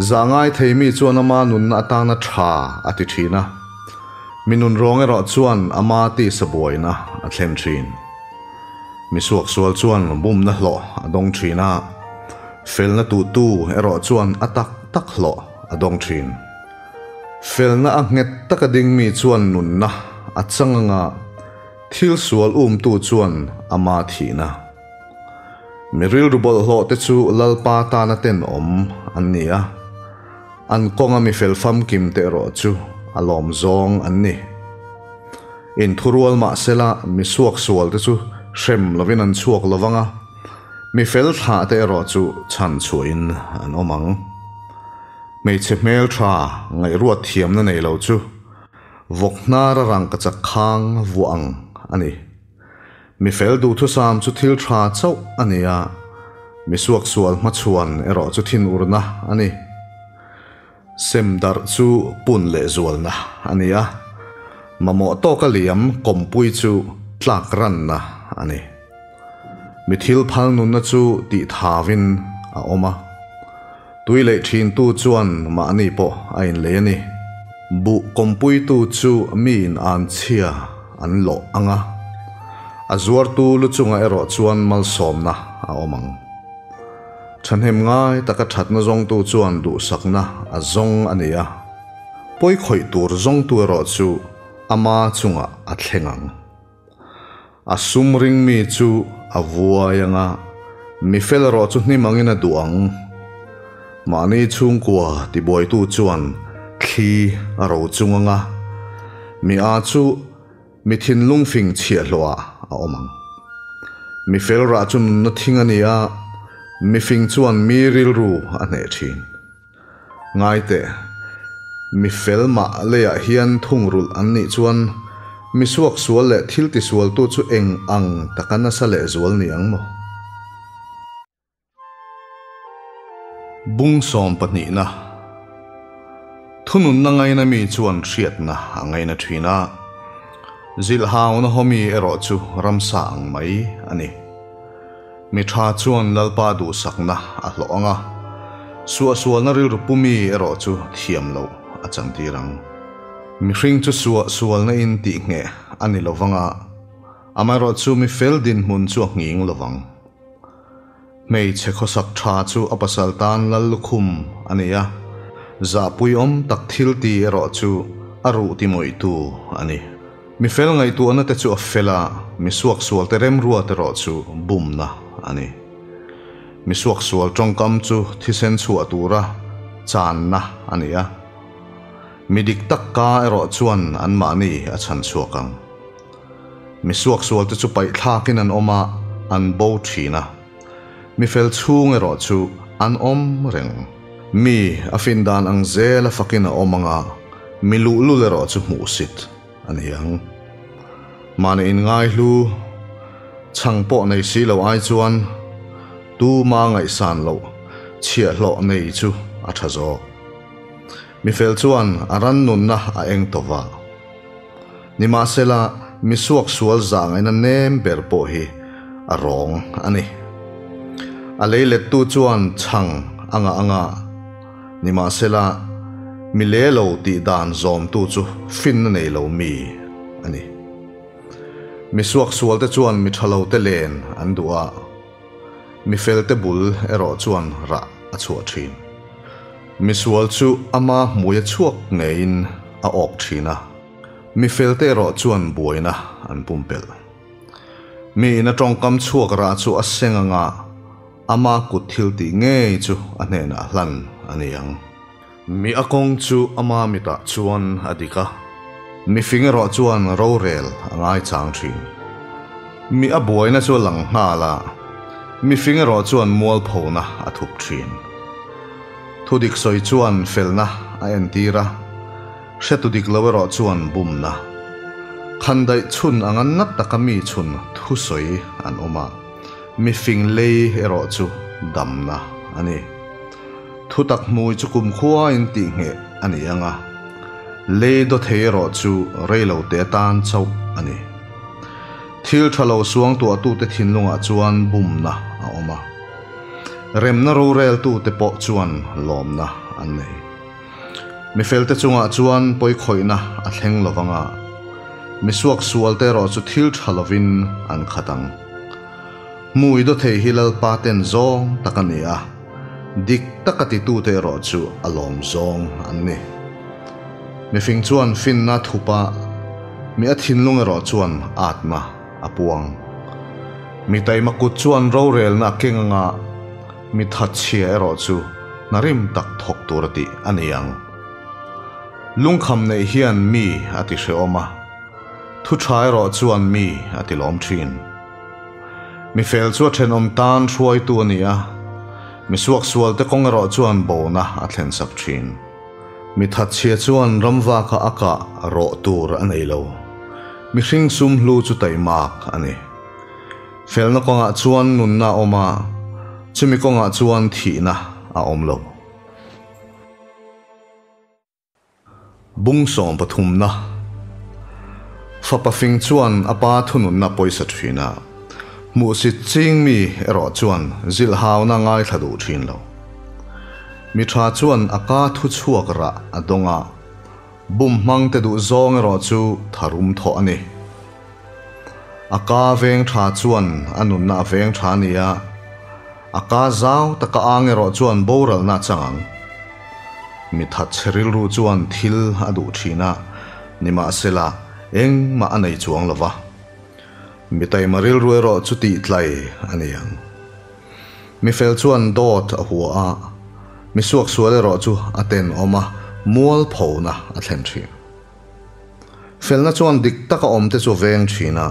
Zah ngai thei mi chuan ama nunna atana tha a ti thin a, mi nunrawng erawh chuan ama tisa buaina a thlen thin. Mi suaksual chuan bumna hlawh a dawng thin a, felna tuhtu erawh chuan a tak tak hlawh a dawng thin. Felna a nghet taka ding mi chuan nunna a chang anga thil sual umtu chuan ama thihna. Mi rilru bawlhhlawh te chu Lalpa tana tenawm an ni a. An kawnga mi fel famkim te erawh chu a lawm zawng an ni. Inthurual mah sela mi suaksual te chu hrem lovin an chhuak lovang a, mi fel thlah te erawh chu chhan chhuahin an awm ang. Hmeichhe hmeltha ngaihruat thiamna nei lo chu vawk hnar a rangkachak khang vuah ang a ni. Mi fel duhthusam chu thil tha chauh a ni a, mi suaksual hmachhuan erawh chu thinurna a ni. Sem darh chu pun leh zualna a ni a, mamawh tawka liam kawmpui chu tlak ranna a ni. Mi thil phal nunna chu tih thavin a awm a, tui leh thintu chuan mahni pawh a inlei a ni. Buh kawmpuitu chu miin an chhia an lawh ang a, a zuartu lu chungah erawh chuan malsawmna a awm ang. Thahnem ngai taka thatna zawngtu chuan duhsakna a zawng a ni a, pawi khawih tur zawngtu erawh chu ama chungah a thleng ang. A sum ring mi chu a vuai ang a, mi fel erawh chu hnim angin a duh ang. Mahni chhungkua tibuaitu chuan thli a ro chung ang a, mi a chu mi thinlung fing chhiahhlawhah a awm ang. Mi fel rah chu nunna thing a ni a, mi fing chuan mi rilru a hneh thin. Ngai teh, mi fel mah leiah hian thungrulh an nih chuan mi suaksual leh thil tisualtu chu eng ang taka nasa lehzual ni ang maw? Bung sawm pahnihna, Thununna ngaina mi chuan hriatna a ngaina thin a, zilhhauna hawmi erawh chu ramsa ang mai a ni. Mi tha chuan Lalpa duhsakna a hlawh ang a, suahsualna rilru pumi erawh chu thiam loh a chantir ang. Mihring chu suahsualna in tih ngheh a ni lovang a, amaherawh chu mi fel dinhmun chu a nghing lovang. Hmeichhe khawsak tha chu a pasal tan lal lukhum a ni a, zahpuiawm tak thil ti erawh chu a ruh timawihtu a ni. Mi fel ngaihtuahna te chu a fel a, mi suaksual te remruat erawh chu bumna a ni. Mi suaksual tawngkam chu thisen chhuah tura channa a ni a, mi dik tak ka erawh chuan anmahni a chhan chhuak ang. Mi suaksual te chu paihthlakin an awm a, an bo thin a. Mi fel chhung erawh chu an awm reng. Mi a fin dan ang zel a fakin a awm ang a, mi luhlul erawh chu hmuhsit a ni ang. Mahni inngaihlu chhang pawh nei si lo ai chuan tuma ngaihsan loh chhiahhlawh nei chu a tha zawk. Mi fel chuan a ran nunna a eng tawh va. Nimahsela, mi suaksual zahngaihna nem ber pawh hi a rawng a ni. A lei lettu chuan chhang a ngah anga, nimahsela, mi le lo tih dan zawmtu chu finna nei lo mi a ni. Mi suaksualte chuan mi tha lote len an duh a, mi felte bul erawh chuan rah a chhuah thin. Misual chu ama hmui a chhuak ngeiin a awk thin a, mi felte erawh chuan buaina an pumpelh. Mi ina tawngkam chhuak rah chu a seng anga ama kut thil tih ngei chu a hnenah hlan a ni ang. Mi a kawng chu ama mitah chuan a dik a, mi fing erawh chuan rorel a ngaichang thin. Mi a buaina chu a lang nghal a, mi fing erawh chuan mualphona a thup thin. Thudik sawi chuan felna a entir a, hretu dik lo erawh chuan bumna. Khandaih chhun anga nat taka mi chhun thusawi an awm a, mi fing lei erawh chu damna a ni. Thutak hmui chu kumkhua in tih ngheh a ni ang a, lei daw thei erawh chu rei lo te atan chauh a ni. Thil tha lo suangtuahtute thinlungah chuan bumna a awm a. Remna roreltute pawh chuan lawmna an nei. Mi felte chungah chuan pawikhawihna a thleng lo vang a, mi suaksualte erawh chu thil tha lovin an khat ang. Hmui dawthei hi Lalpa ten zawng tak a ni a, dik taka titute erawh chu a lawm zawng an ni. Mifing chuan finna thup a, mi a thinlung erawh chuan atna a puang. Mi taima kut chuan rorelna a keng anga mi thatchhia erawh chu hna rim tak thawk tura tih a ni ang. Lungkham neih hian mi a ti hrehawm a, thu tha erawh chuan mi a ti lawm thin. Mi fel chu a thenawm tan hruaitu a ni a, mi suaksualte kawng erawh chuan bona a thlensak thin. Mi thatchhia chuan ramvaka a kah rawh tur a nei lo. Mihring sum hlu chu taimak a ni. Felna kawngah chuan nunna a awm a, chumi kawngah chuan thihna a awm lo. Bung sawmpathumna Fapa fing chuan a pa thununna pawisa thin a, hmuhsit ching mi erawh chuan zilhhauna ngaithla duh thin lo. Mi tha chuan a ka thu chhuak rah a dawng a, bum hmang te duh zawng erawh chu tharum thawh a ni. A ka veng tha chuan a nunna a veng tha a ni a, a ka zau taka ang erawh chuan boralna a chang ang. Mi thatchhe rilru chuan thil a duh thin a, nimahsela engmah a nei chuang lo va. Mi taima rilru erawh chu tihtlai a ni ang. Mi fel chuan dawt a hua a, mi suaksual erawh chu a tenawm a, mualphona a thlen thin. Felna chuan dik taka awmte chu a veng thin a,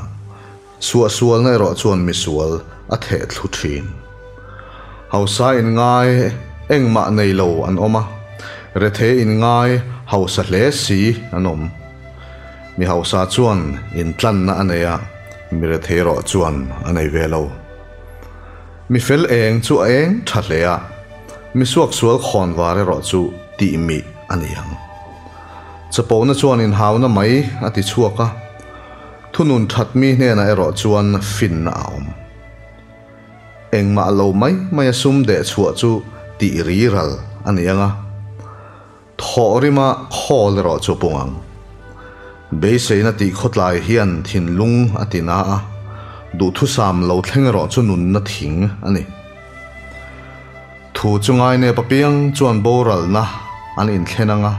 suahsualna erawh chuan misual a theh thlu thin. Hausa inngai engmah nei lo an awm a, rethei inngai hausa hle si an awm. Mi hausa chuan intlanna a nei a, mi rethei erawh chuan a nei ve lo. Mi fel eng chu a eng tha hle a, mi suaksual khawnvar erawh chu tih mih a ni ang. Chapona chuan inhauna mai a ti chhuak a, thunun that mi hnenah erawh chuan finna a awm. Engmah lo mai mai a sum deh chhuah chu tih ri ral a ni ang a, thawh rima khawl erawh chu a pung ang. Beiseina tih khawtlai hian thinlung a ti na a, duhthusam lo thleng erawh chu nunna thing a ni. Thu chu ngainep apiang chuan boralna an inthlen ang a,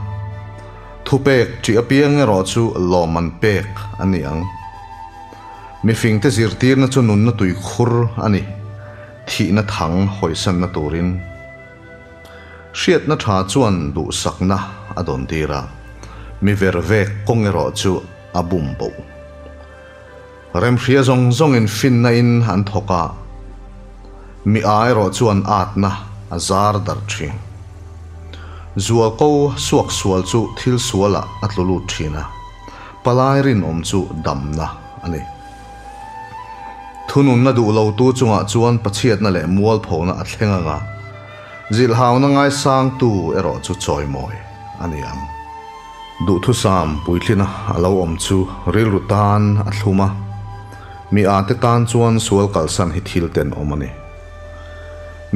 thupek ṭih apiang erawh chu lawmman pek a ni ang. Mifingte zirtirna chu nunna tuikhur a ni, thihna thang hawisanna turin. Hriatna ṭha chuan duhsakna a dawn tir a, mi vervek kawng erawh chu a bum bo. Remhria zawng zawngin finna in an thawk a, mi a erawh chuan atna a zar darh thin. Zualko suaksual chu thil sualah a tlu lut thin a, palai rinawm chu damna a ni. Thununna duh lotu chungah chuan pachhiatna leh mualphona a thleng ang a, zilhhauna ngaisangtu erawh chu chawimawi a ni ang. Duhthusam puitlina a lo awm chu rilru tan a thlum a, mi ate tan chuan sual kalsan hi thil tenawm a ni.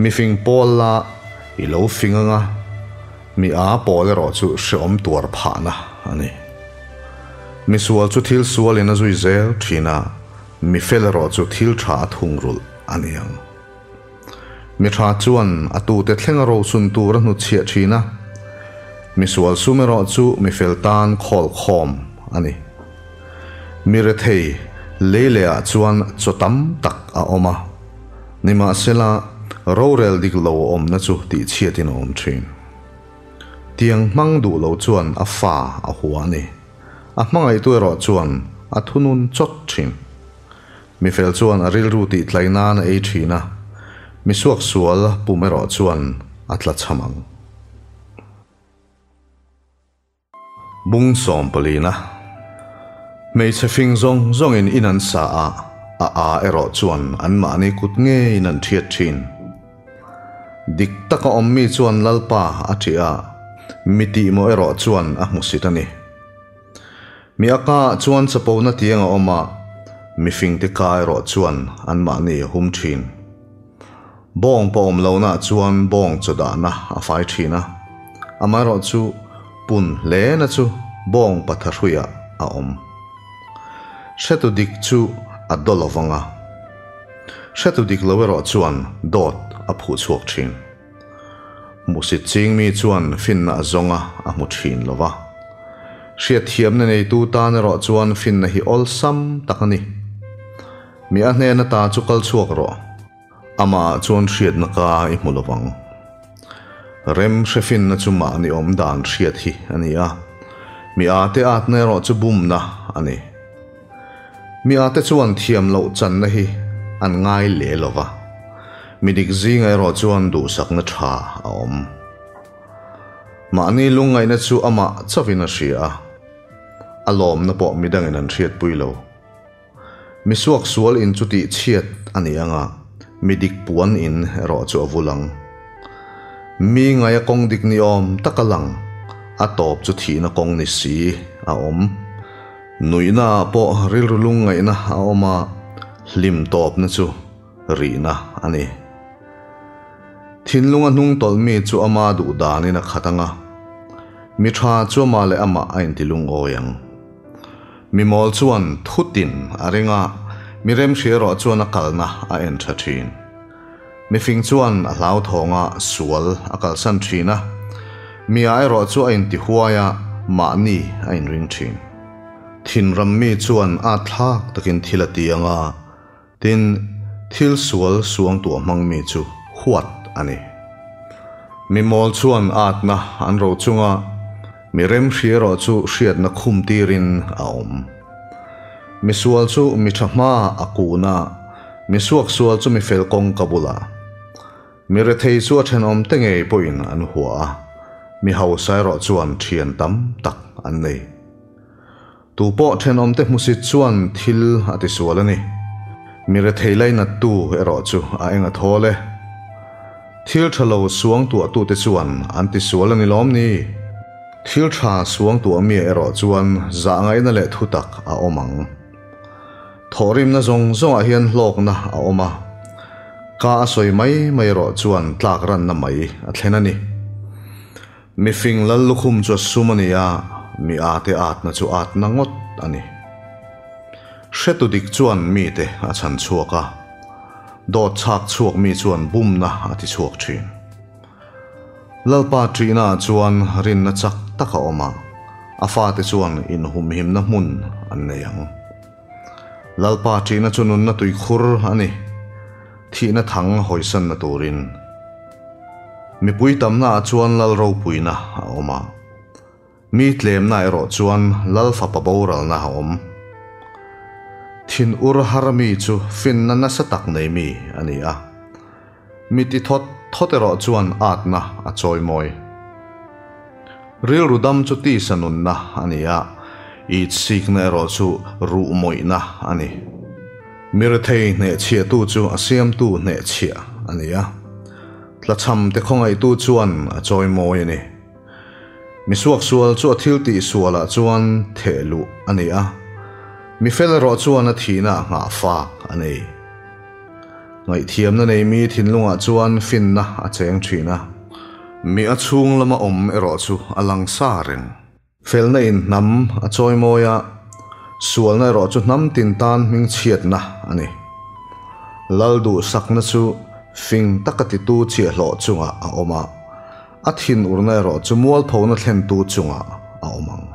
Mifing pawl la i lo fing ang a, mi a pawl erawh chu hreawm tuar phahna a ni. Mi sual chu thil sualin a zui zel thin a, mi fel erawh chu thil tha a thungrulh a ni ang. Mi tha chuan a tute thlenga rochun tur a hnutchhiah thin a, mi sual sum erawh chu mi fel tan khawl khawm a ni. Mi rethei lei lehah chuan chaw tam tak a awm a, nimahsela rorel dik lo awmna chu tihchhiatin a awm thin. Tiang hmang duh lo chuan a fa a hua a ni, a hmangaihtu erawh chuan a thunun chawt thin. Mi fel chuan a rilru tih tlai nan a ei thin a, mi suaksual pum erawh chuan a tla cham ang. Bung sawmpalina Hmeichhe fing zawng zawngin in an sa a, a a erawh chuan anmahni kut ngeiin an thiat thin. Dik taka awm mi chuan Lalpa a ṭih a, mi tihmawh erawh chuan a hmusit a ni. Mi a ka chuan chapona tiang a awm a, mifingte ka erawh chuan anmahni a hum thin. Bawng pawh awm lohna chuan bawng chaw dahna a fai thin a, amaherawh chu pun hlena chu bawng patha hruiah a awm. Hretu dik chu a daw lo vang a, hretu dik lo erawh chuan dawt a phuh chhuak thin. Hmuhsit ching mi chuan finna a zawng a, a hmu thin lo va. Hriatthiamna neitu tan erawh chuan finna hi awlsam tak a ni. Mi a hnen ata chu kal chhuak rawh. Amah ah chuan hriatna ka i hmu lo vang. Rem hre finna chu mahni awm dan hriat hi a ni a, mi â te âtna erawh chu bumna a ni. Mi â te chuan thiam loh channa hi an ngai leh lo va, mi dik zingah erawh chuan duhsakna tha a awm. Mahni lungngaihna chu amah chauhin a hria a, a lawmna pawh midangin an hriatpui lo. Mi suaksual in chu tih chhiat a ni ang a, mi dik puan in erawh chu a vul ang. Mi ngaia kawng dik ni awm tak a lang, a tawp chu thihna kawng ni si a awm. Nuihna ah pawh rilru lungngaihna a awm a, hlim tawpna chu rihna a ni. Thinlunga hnung tawlh mi chu ama duh danin a khat ang a, mi tha chu amah leh amah a inti lungawi ang. Mi mawl chuan thutin a ring a, mi remhria erawh chuan a kalna a en tha thin. Mi fing chuan a hlauthawng a, sual a kalsan thin a, mi a erawh chu a intihuai a, mahni a inring thin. Thinram mi chuan at thlak takin thil a ti ang a, Tin, thil sual suangtuah hmang mi chu huat a ni. Mi mawl chuan atna an ro chunga mi remhri erawh chu hriatna khum tirin a awm. Mi sual chu mi tha hma a kun a, mi suaksual chu mi fel kawngka bulah. Mi rethei chu a thenawm te ngei pawhin an hua a, mi hausa erawh chuan thian tam tak an nei. Tu pawh thenawmte hmusit chuan thil a tisual a ni. Mi rethei lainattu erawh chu a eng a thawl e. Thil tha lo suang tuahtute chuan an tisual a ni lawm ni? Thil tha suang tuah mi erawh chuan zah ngaihna leh thutak a awm ang. Thawhrimna zawng zawngah hian hlawkna a awm a, ka a sawi mai mai erawh chuan tlak ranna mai a thlen a ni. Mi fing lal lukhum chu a sum a ni a, mi ate atna chu atna ngawt a ni. Hretu dik chuan mite a chhan chhuak a, dawt chhak chhuak mi chuan bumna a ti chhuak thin. Lalpa ṭihnaah chuan rinna chak tak a awm a, a fate chuan inhumhimna hmun an nei ang. Lalpa ṭihna chu nunna tuikhur a ni, thihna thang hawisanna turin. Mipui tamnaah chuan lal ropuina a awm a, mi tlemna erawh chuan lal fapa boralna a awm. Thin ur har mi chu finna nasa tak nei mi a ni a, mi ti thawt thawt erawh chuan atna a chawimawi. Rilru dam chu tisa nunna a ni a, itsikna erawh chu ruhmawihna a ni. Mi rethei hnehchhiahtu chu a siamtu hnehchhiah a ni a, tlachham te khawngaihtu chuan a chawimawi a ni. Mi suaksual chu a thil tih sualah chuan theh luh a ni a, mi fel erawh chuan a thihna a nghah fak a nei. Ngaihthiamna nei mi thinlungah chuan finna a cheng thin a, mi a chhung lama awm erawh chu a lang sa reng. Felna in hnam a chawimawi a, sualna erawh chu hnam tin tan hmingchhiatna a ni. Lal duhsakna chu fing taka titu chhiahhlawh chungah a awm a, a thinurna erawh chu mualphona thlentu chungah a awm ang.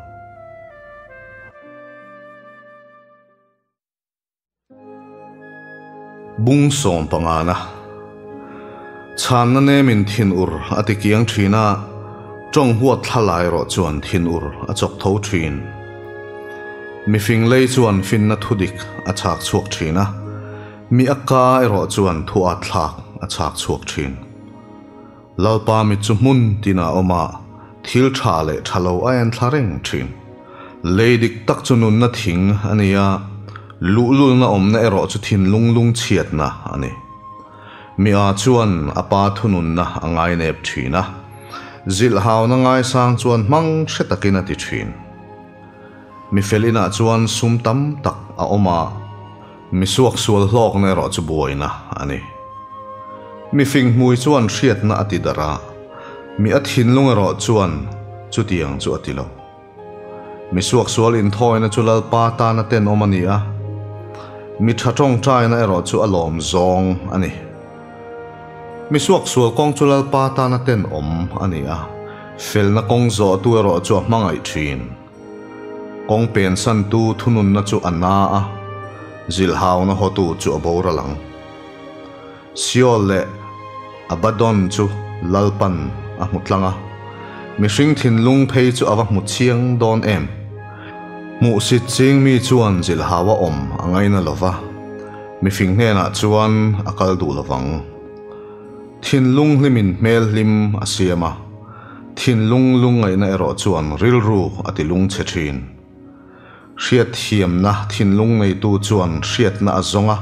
Bung sawm pangana chhanna nemin thinur a ti kiang thin a, tawng huat thla lai erawh chuan thinur a chawk tho thin. Mifing lei chuan finna thudik a chhak chhuak thin a, mi a ka erawh chuan thu at thlak a chhak chhuak thin. Lalpa mit chu hmun tinah a awm a, thil tha leh tha lo a en thla reng thin. Lei dik tak chu nunna thing a ni a, luhlulna awmna erawh chu thinlung lungchhiatna a ni. Mi a chuan a pa thununna a ngainep thin a, zilhhauna ngaisang chuan hmang hre takin a ti thin. Mi fel inah chuan sum tam tak a awm a, Mi suaksual hlawkna erawh chu buaina a ni. Mi finghmui chuan hriatna a ti darh a, mi a thinlung erawh chuan chutiang chu a ti lo. Mi suaksual inthawina chu Lalpa tana tenawm a ni a, mi tha tawngtaina erawh chu a lawm zawng a ni. Mi suaksual kawng chu Lalpa tana tenawm a ni a, felna kawng zawhtu erawh chu a hmangaih thin. Kawng pensantu thununna chu a na a, zilhauna hawtu chu a boral ang. Seol leh Abaddon chu Lalpan a hmu tlang a, mihring thinlung phei chu a va hmu chiang dawn em. Hmuhsit ching mi chuan zilhau a awm a ngaina lo va, mifing hnenah chuan a kal duh lo vang. Thinlung hlimin hmel hlim a siam a, thinlung lungngaihna erawh chuan rilru a ti lungchhe thin. Hriatthiamna thinlung neitu chuan hriatna a zawng a,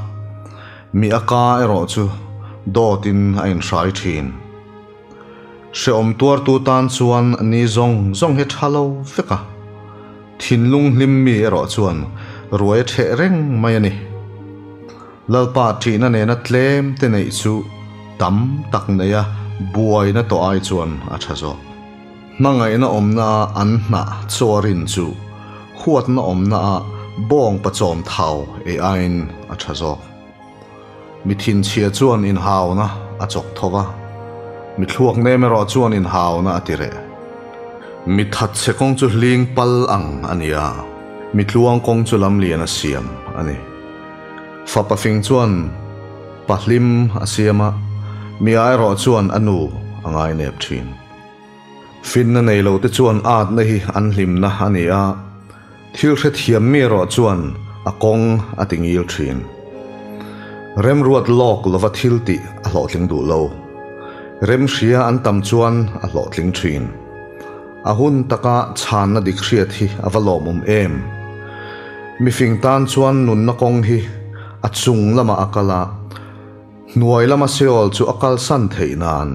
mi a ka erawh chu dawtin a inhrai thin. Hrehawm tuartu tan chuan ni zawng zawng hi tha lo vek a, thinlung hlim mi erawh chuan ruai a ṭheh reng mai a ni. Lalpa ṭihna nena tlem te neih chu tam tak neia buaina tawh ai chuan a ṭha zawk. Hmangaihna awmna a an hnah chuarin chu huatna awmna a bawng pachawm thau ei aiin a tha zawk. Mi thinchhia chuan inhauna a chawk tho va, mi thluak nem erawh chuan inhauna a ti reh. Mi thatchhe kawng chu hling pal ang a ni a, mi tluang kawng chu lamlian a siam a ni. Fapa fing chuan pa hlim a siam a, mi erawh chuan a nu a ngainep thin. Finna nei lo te chuan atna hi an hlimna a ni a, thil hrethiam mi erawh chuan a kawng a ti ngil thin. Remruat lawk lova thil tih a hlawhtling duh lo. Remhria an tam chuan a hlawhtling thin. A hun taka chhanna dik hriat hi a va lawmawm em. Mifing tan chuan nunna kawng hi a chung lamah a kal a, hnuai lama Seol chu a kalsan theih nan.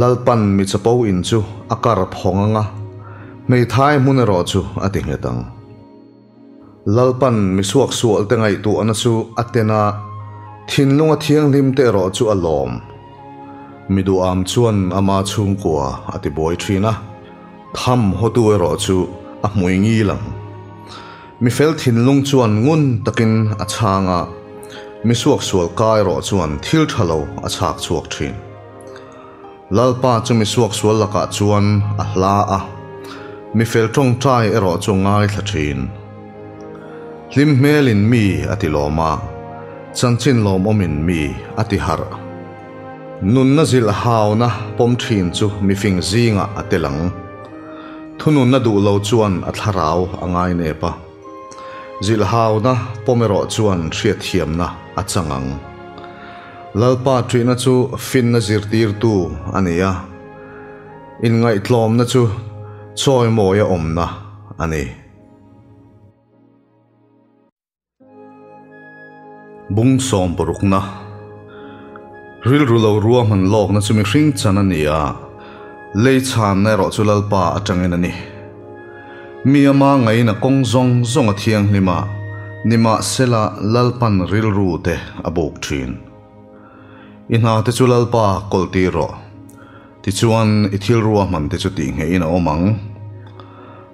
Lalpan mi chapo in chu a kar phawng ang a, hmeithai hmun erawh chu a ti nghet ang. Lalpan mi suaksual te ngaihtuahna chu a ten a, thinlung a thianghlim te erawh chu a lawm. Mi duham chuan ama chhungkua a ti buai thin a, tham hawtu erawh chu a hmui ngil ang. Mi fel thinlung chuan ngun takin a chhang a, mi suaksual ka erawh chuan thil tha lo a chhak chhuak thin. Lalpa chu mi suaksual lakah chuan a hla a, mi fel tawngtai erawh chu ngaithla thin. Hlim hmelin mi a ti lawm a, chanchin lawmawmin mi a ti harh. Nunna zilh hauna pawm thin chu mifing zingah a tel ang. Thununna duh lo chuan a thlarau a ngai nep a, zilh hauna pawm erawh chuan hriatthiamna a chang ang. Lalpa ṭihna chu finna zirtirtu a ni a, inngaihtlawmna chu chawimawia awmna a ni. Bung sawmparukna, Rilru lo ruahman lawkna chu mihring chan a ni a, lei chhanna erawh chu Lalpa atangin a ni. Mi ama ngaina kawng zawng zawng a thianghlim a, nimahsela Lalpan rilru te a buk thin. I hna te chu Lalpa kawltir rawh. Tichuan i thil ruahman te chu tihngeihin a awm ang.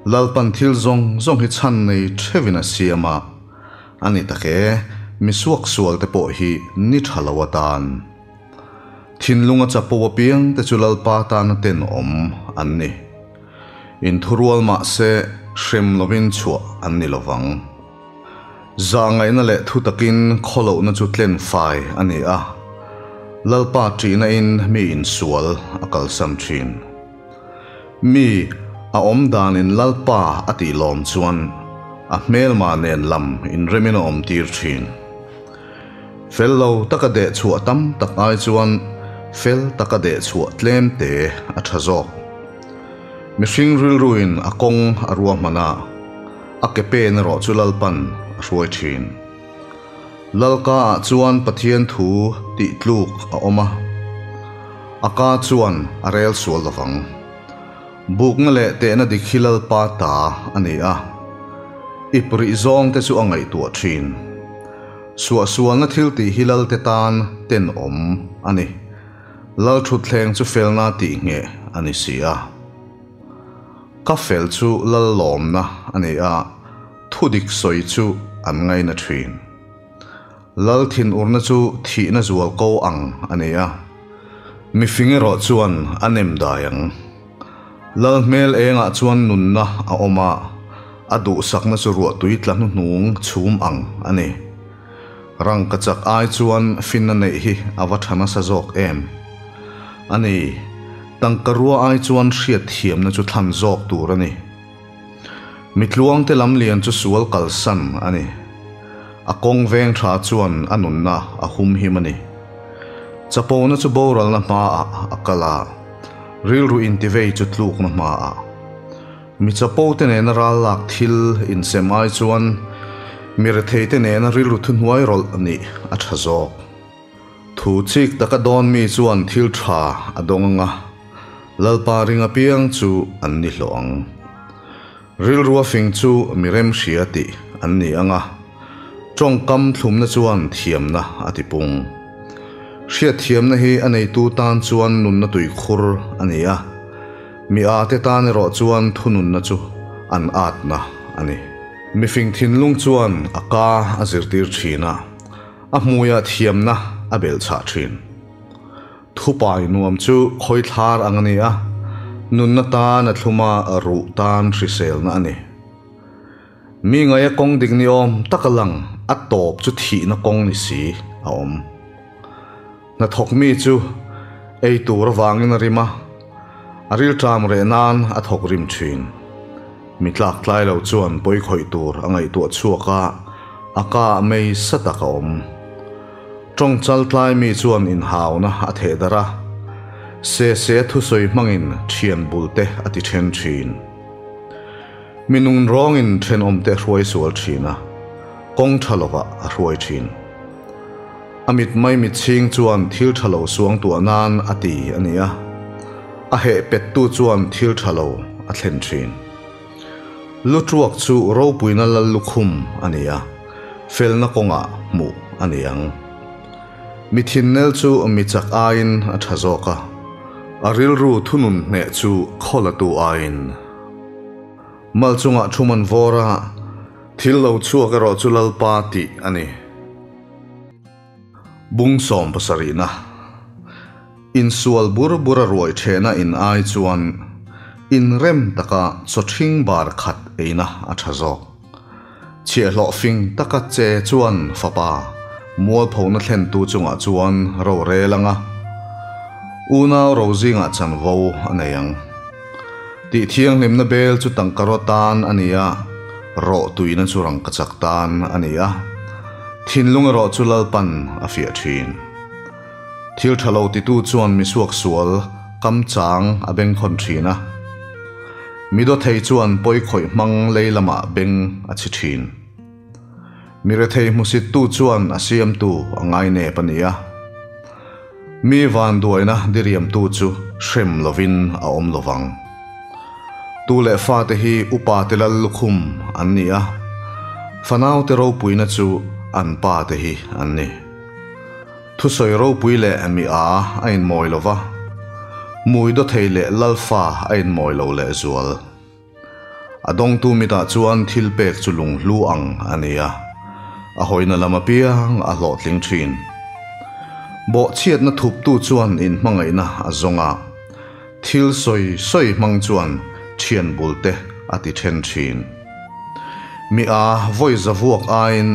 Lalpan thil zawng zawng hi chhan nei theuhin a siam a, a ni tak e, mi suaksual te pawh hi ni tha lo atan. Thinlung a chapo apiang te chu Lalpa tana tenawm an ni. Inthurual mah se hrem lovin chhuah an ni lovang. Zahngaihna leh thu takin khawlohna chu tlen fai a ni a, Lalpa ṭihna in mi insual a kalsan ṭhin. Mi a awm danin Lalpa a tih lawm chuan a hmelma nen lam inremin a awm tir ṭhin. Fel lo taka deh chhuah tam tak ai chuan fel taka deh chhuah tlem te a ṭha zawk. Mihring rilruin a kawng a ruahman a, a ke pen erawh chu Lalpan a hruai thin. Lalka ah chuan Pathian thu tih tluk a awm a, a ka chuan a rel sual lovang. Bukna leh tehna dik hi Lalpa ta a ni a, ip rih zawng te chu a ngaihtuah thin. Suahsualna thil tih hi Lalte tan tenawm a ni. Lal thutthleng chu felna tih ngheh a ni si a. Ka fel chu lal lawmna a ni a, thudik sawi chu an ngaina thin. Lal thinurna chu thihna zual ko ang a ni a, mifing erawh chuan a nem dai ang. Lal hmel engah chuan nunna a awm a, a duhsakna chu ruahtui tla hnuhnung chhum ang a ni. Rangka chak ai chuan finna neih hi a va tha nasa zawk em? A ni. Tangkarua ai chuan hriat thiamna chu thlan zawk tur a ni. Mi tluangte lamlian chu sual kalsan a ni. A kawng veng tha chuan a nunna a humhim a ni. Chapona chu boralna hmaah a kal a, rilru intivei chu tlukna hmaah. Mi chapo te nena ral lak thil insem ai chuan mi rethei te nena rilru thuhnuai rawlh nih a tha zawk. Thu chik taka dawn mi chuan thil tha a dawng anga, Lalpa ring apiang chu an ni hlawh ang. Rilrua fing chu mi remhria tih an ni anga, tawngkam thlumna chuan thiamna a ti pung. Hriatthiamna hi a neitu tan chuan nunna tuikhur a ni a, mi ate tan erawh chuan thununna chu an atna a ni. Mifing thinlung chuan a ka a zirtir thin a, a hmuiah thiamna a belhchhah thin. Thupai nuam chu khawithlar ang a ni a, nunna tan a thlum a, ruh tan hriselna a ni. Mi ngaia kawng dik ni awm tak a lang, a tawp chu thihna kawng ni si a awm. Hnathawk mi chu ei tur avangin a rim a, a rilṭam reh nan a thawk rim ṭhin. Mi tlak tlai lo chuan pawi khawih tur a ngaihtuah chhuak a, a ka ah mei sa tak a awm. Tawng chal tlai mi chuan inhauna a theh darh a, se se thusawi hmangin thian bul te a ti then thin. Mi nung rawngin thenawmte a hruai sual thin a, kawng tha lovah a hruai thin. A mit mai mit chhing chuan thil tha lo suang tuah nan a ti a ni a, a heh pettu chuan thil tha lo a thlen thin. Lu tuak chu ropuina lal lukhum a ni a, felna kawngah hmuh a ni ang. Mi thinnel chu mi chak aiin a tha zawk a, a rilru thunun hneh chu khawlatu aiin. Mal chungah thu man vawr a, thil lo chhuak erawh chu Lalpa tih a ni. Bung 70na Insual bur bur a ruai thehna in ai chuan inrem taka chaw ṭhing bar khat eina a ṭha zawk. Chhiahhlawh fing taka che chuan fapa mualphona thlentu chungah chuan ro rel ang a, unau ro zingah chanvo a nei ang. Tih thianghlimna bel chu tangkaraw tan a ni a, rawh tuina chu rangkachak tan a ni a, thinlung erawh chu Lalpan a fiah thin. Thil tha lo titu chuan mi suaksual kam chang a bengkhawn thin a, mi dawthei chuan pawi khawih hmang lei lamah beng a chhi thin. Mi rethei hmusittu chuan a siamtu a ngainep a ni a, mi vanduaina diriamtu chu hrem lovin a awm lovang. Tu leh fate hi upa te lal lukhum an ni a, fanaute ropuina chu an pa te hi an ni. Thusawi ropui leh mi a a inmawi lova, mui dawthei leh lalfa a inmawi lo lehzual. A dawngtu mitah chuan thil pek chu lunghlu ang a ni a, a hawina lam apiang a hlawhtling thin. Bawhchhiatna thuptu chuan inhmangaihna a zawng a, thil sawi sawi hmang chuan thian bulte a ti then thin. Mi a vawi zavuak aiin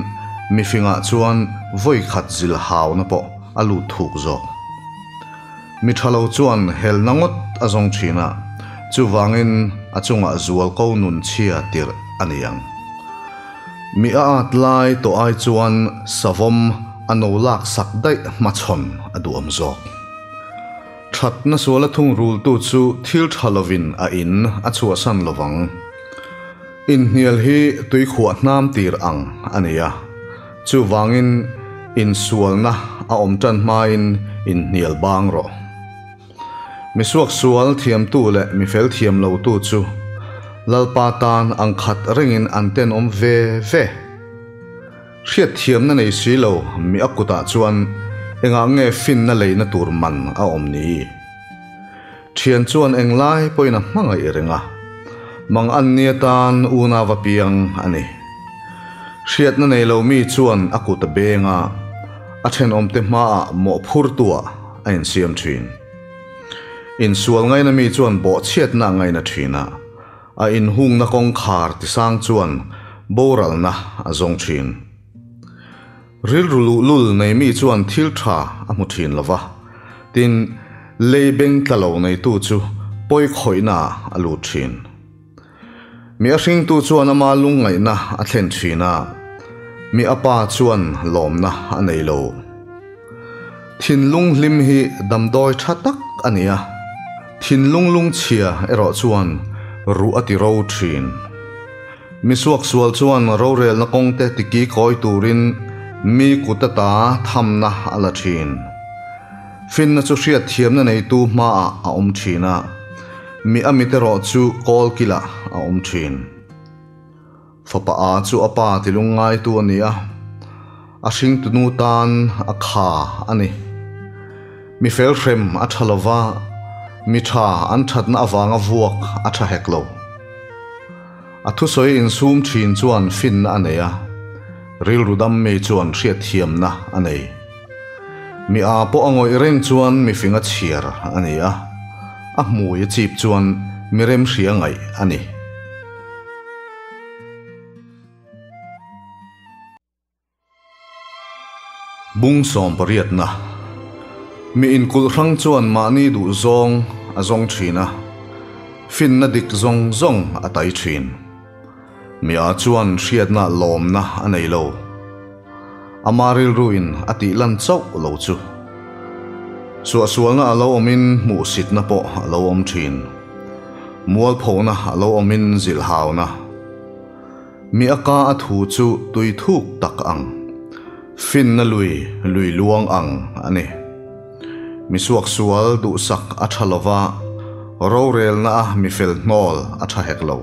mi fingah chuan vawi khat zil hauna pawh a lut thuk zawk. Mi tha lo chuan helna ngawt a zawng thin a, chuvangin a chungah zual ko nun chhia tirh a ni ang. Mi a at lai tawh ai chuan savawm a no lak sak daih hmachhawn a duhawm zawk. Thatna suala thungrultu chu thil tha lovin a in a chhuahsan lovang. Inhnial hi tuikhuah hnam tir ang a ni a, chuvangin insualna a awm tan hmain inhnial bang rawh. Mi suaksual thiamtu leh mi fel thiam lotu chu Lalpa tan ang khat rengin an tenawm ve ve. Hriatthiamna nei si lo mi a kutah chuan engah nge finna leina tur man a awm ni? Thian chuan englai pawhin a hmangaih reng a, mang an ni atan unau a piang a ni. Hriatna nei lo mi chuan a kut a beng a, a thenawmte hmaah mawhphurtuah a insiam thin. Insual ngaina mi chuan bawhchhiatna a ngaina thin a, A inhungna kawngkhar tisang chuan boralna a zawng thin. Rilru luhlul nei mi chuan thil tha a hmu thin lo va, tin, Lei beng tla lo neitu chu pawi khawihnaah a lut thin. Mi a hringtu chuan ama lungngaihna a thlen thin a, mi a pa chuan lawmna a nei lo. Thinlung hlim hi damdawi tha tak a ni a, thinlung lungchhia erawh chuan ruh a ti ro thin. Mi suaksual chuan rorelna kawngte tiki kawi turin mi kut ata thamna a la thin. Finna chu hriatthiamna neitu hmaah a awm thin a, mi a mit erawh chu kawl kilah a awm thin. Fapa a chu a pa tilung ngaitu a ni a, a hringtunu tan a kha a ni. Mi fel hrem a tha lo va, mi tha an thatna avanga vuak a tha hek lo. A thusawi insum thin chuan finna a nei a, rilru dam mi chuan hriatthiamna a nei. Mi a pawh a ngawih reng chuan mi fing a chhiar a ni a, a hmui a chip chuan mi remhria ngaih a ni. Bung sawmpariatna, Mi inkulh hrang chuan mahni duh zawng a zawng thin a, finna dik zawng zawng a tai thin. Mi a chuan hriatna lawmna a nei lo. Ama rilruin a tih lan chauh lo chu. Suahsualna a lo awmin hmuhsitna pawh a lo awm thin. Mualphona a lo awmin zilhhauna. Mi a ka a thu chu tui thuk tak ang, finna lui lui luang ang a ni. Mi suaksual duhsak a tha lo va, rorelna a mi fel hnawl a tha hek lo.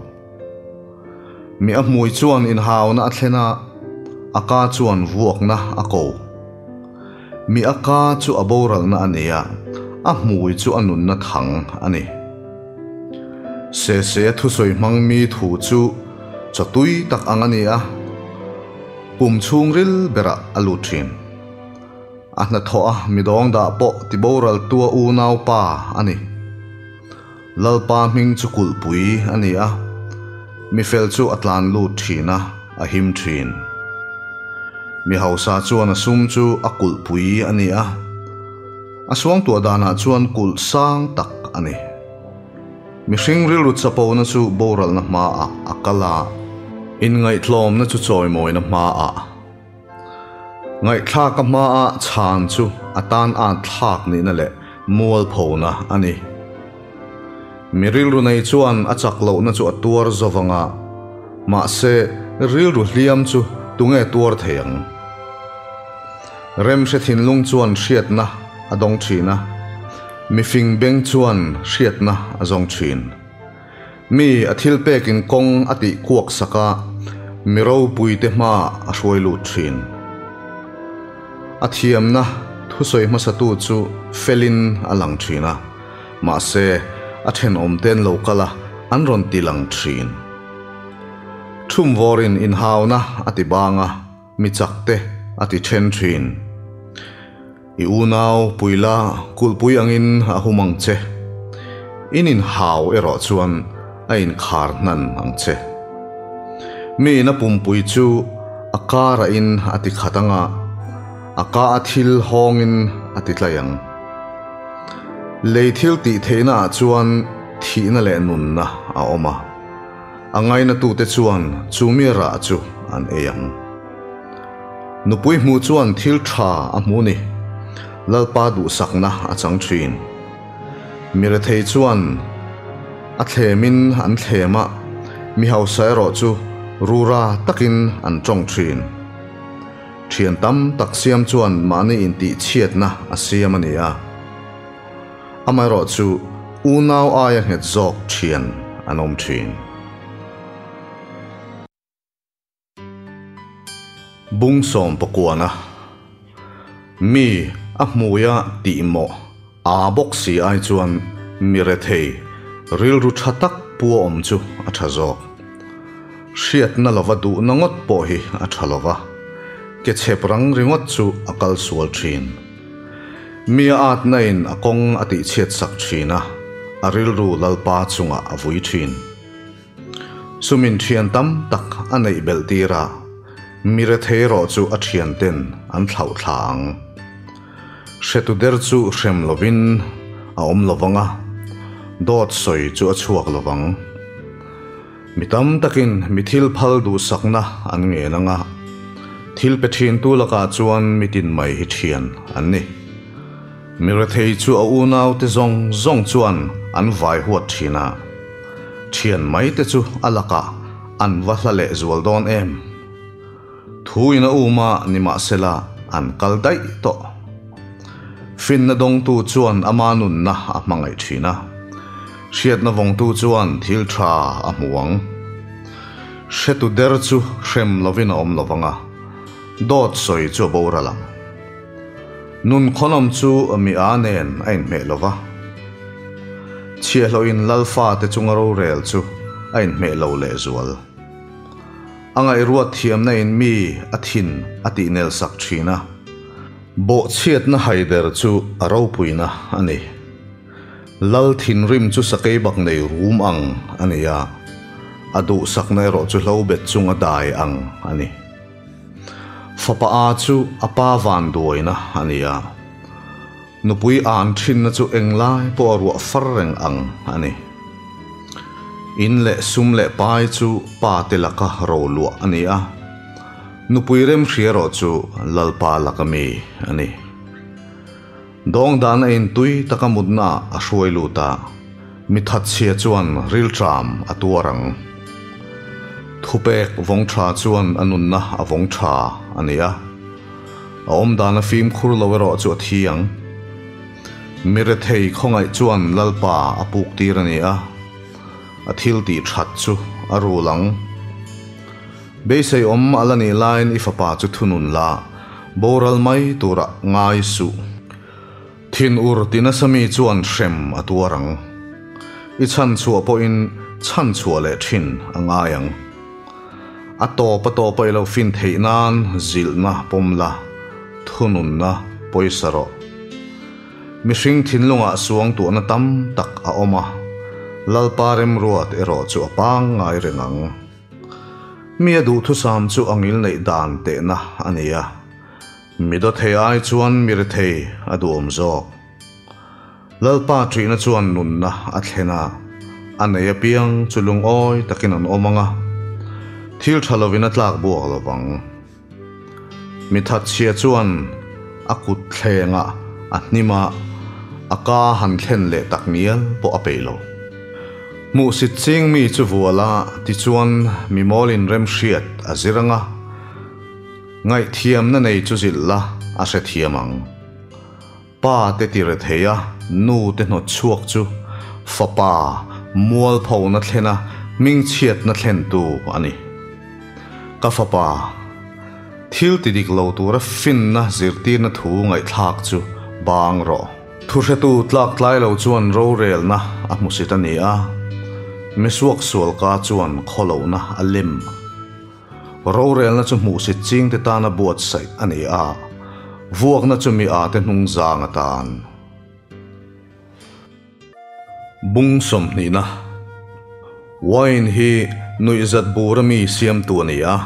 Mi a hmui chuan inhauna a thlen a, a ka chuan vuakna a ko. Mi a ka chu a boralna a ni a, a hmui chu a nunna thang a ni. Sese thusawi hmang mi thu chu chaw tui tak ang a ni a, pum chhungril berah a lut thin. A hnathawh a midawng dah pawh ti boral tua unau pa a ni. Lalpa hming chu kulhpui a ni a, mi fel chu a tlan lut thin a, a him thin. Mi hausa chuan a sum chu a kulhpui a ni a. A suangtuah danah chuan kulh sang tak a ni. Mihring rilru chapona chu boralna hmaah a kal a, inngaihtlawmna chu chawimawina hmaah. Ngaihthlaka hmaah chhan chu a tan at thlak nihna leh mualphona a ni. Mi rilru nei chuan a chak lohna chu a tuar zo vang a, mahse rilru hliam chu tunge tuar thei ang? Remhre thinlung chuan hriatna a dawng thin a, mifing beng chuan hriatna a zawng thin. Mi a thil pekin kawng a tih kuak sak a, mi ropuite hmaah a hruai lut thin. A thiamna thusawi hmasatu chu felin a lang thin a, mahse a thenawmten lo kal a, an rawn ti lang thin. Thumvawrin inhauna a ti bang a. Mi chak te a ti then thin. I unau puila kulhpui angin a hum ang che. In inhau erawh chuan a inkhar hnan ang che. Mi in a pumpui chu a kara in a ti khat ang a, a ka a thil hawngin a ti tlai ang. Lei thil tih theihna ah chuan thihna leh nunna a awm a. A ngainatute chuan chu mi rah chu an ei ang. Nupui hmuh chuan thil tha a hmu ni. Lalpa duhsakna a chang thin. Mi rethei chuan a thlemin an thlem a, mi hausa erawh chu rura takin an tawng thin. Thian tam tak siam chuan mahni intihchhiatna a siam a ni a. Amaherawhchu, unau aia nghet zawk thian an awm thin. Bung sawm pakuana mi a hmuia tihmawh aa bawk si ai chuan mi rethei rilru tha tak pu a awm chu a tha zawk. Hriatna lova duhna ngawt pawh hi a tha lova, ke chhep rang ringawt chu a kal sual thin. Mi a atna in a kawng a tihchhiat sak thin a, a rilru Lalpa chungah a vui thin. Sumin thian tam tak a neih belh tir a, mi rethei erawh chu a thian ten an thlauh thla ang. Hretu der chu hrem lovin a awm lovang a, dawt sawi chu a chhuak lovang. Mi tam takin mi thil phal duhsakna an ngen ang a, thil pe thintu lakah chuan mi tin mai hi thian an ni. Mi rethei chu a unaute zawng zawng chuan an vai huat thin a, thian mai te chu a lakah an va hla leh zual dawn em? Thu in a um a, nimahsela an kal daih tawh. Finna dawngtu chuan ama nunna a hmangaih thin a, hriatna vawngtu chuan thil tha a hmu ang. Hretu der chu hrem lovin a awm lovang a, dawt sawi chu a boral ang. Nun khawnawm chu mi a nen a inhmeh lo va, chhiahhlawhin Lalfate chunga rorel chu a inhmeh lo lehzual. A ngaihruat thiamna in mi a thin a tih nel sak thin a. Bawhchhiatna haider chu a ropuina a ni. Lal thinrim chu sakei bak nei rum ang a ni a, a duhsakna erawh chu hlobet chunga dai ang a ni. Fapa a chu a pa vanduaina a ni a, nupui an thinna chu englai pawh a ruah far reng ang a ni. In leh sum leh pai chu pa te laka ro luah a ni a, nupui remhria erawh chu Lalpa laka mi a ni. Dawng dan a intui taka mutna a hruai lut a, mi thatchhia chuan rilṭam a tuar ang. Thupek vawng ṭha chuan a nunna a vawng ṭha a ni a, a awmdan a fimkhur lo erawh chu a thi ang. Mi rethei khawngaih chuan Lalpa a puk tir a ni a, a thil tih ṭhat chu a rul ang. Beisei awm a la nih laiin i fapa chu thunun la, boral mai turah ngai suh. Thinur ti nasa mi chuan hrem a tuar ang. I chhanchhuah pawhin chhanchhuah leh thin a ngai ang. A tawp a tawpa i lo fin theih nan zilhna pawm la, thununna pawisa rawh. Mihring thinlungah suangtuahna tam tak a awm a, Lalpa remruat erawh chu a pangngai reng ang. Mi a duhthusam chu a ngil neih dan tehna a ni a, mi dawthei ai chuan mi rethei a duhawm zawk. Lalpa ṭihna chuan nunna a thlen a, a nei apiang chu lungawi takin an awm ang a, thil ṭha lovin a tlak buak lo vang. Mi thatchhia chuan a kut thlengah a hnim a, a ka han thlen leh tak ngial pawh a peih lo. Hmuhsit ching mi chu vual a, tichuan mi mawlin remhriat a zir ang a, ngaihthiamna nei chu zilh la a hrethiam ang. Pa te ti rethei a, nu te hnawt chhuak chu fapa mualphona thlena hmingchhiatna thlentu a ni. Ka fapa, thil ti dik lo tura finna zirtirna thu ngaihthlak chu bang rawh. Thuhretu tlak tlai lo chuan rorelna a hmusit a ni a, misuak sualka chuan khawlohna a lem. Rorelna chu hmuhsit chingte tana buatsaih a ni a, vuakna chu mi ate hnung zang atan. Bung sawmhnihna Wine hi nuihzat bura mi siamtu a ni a,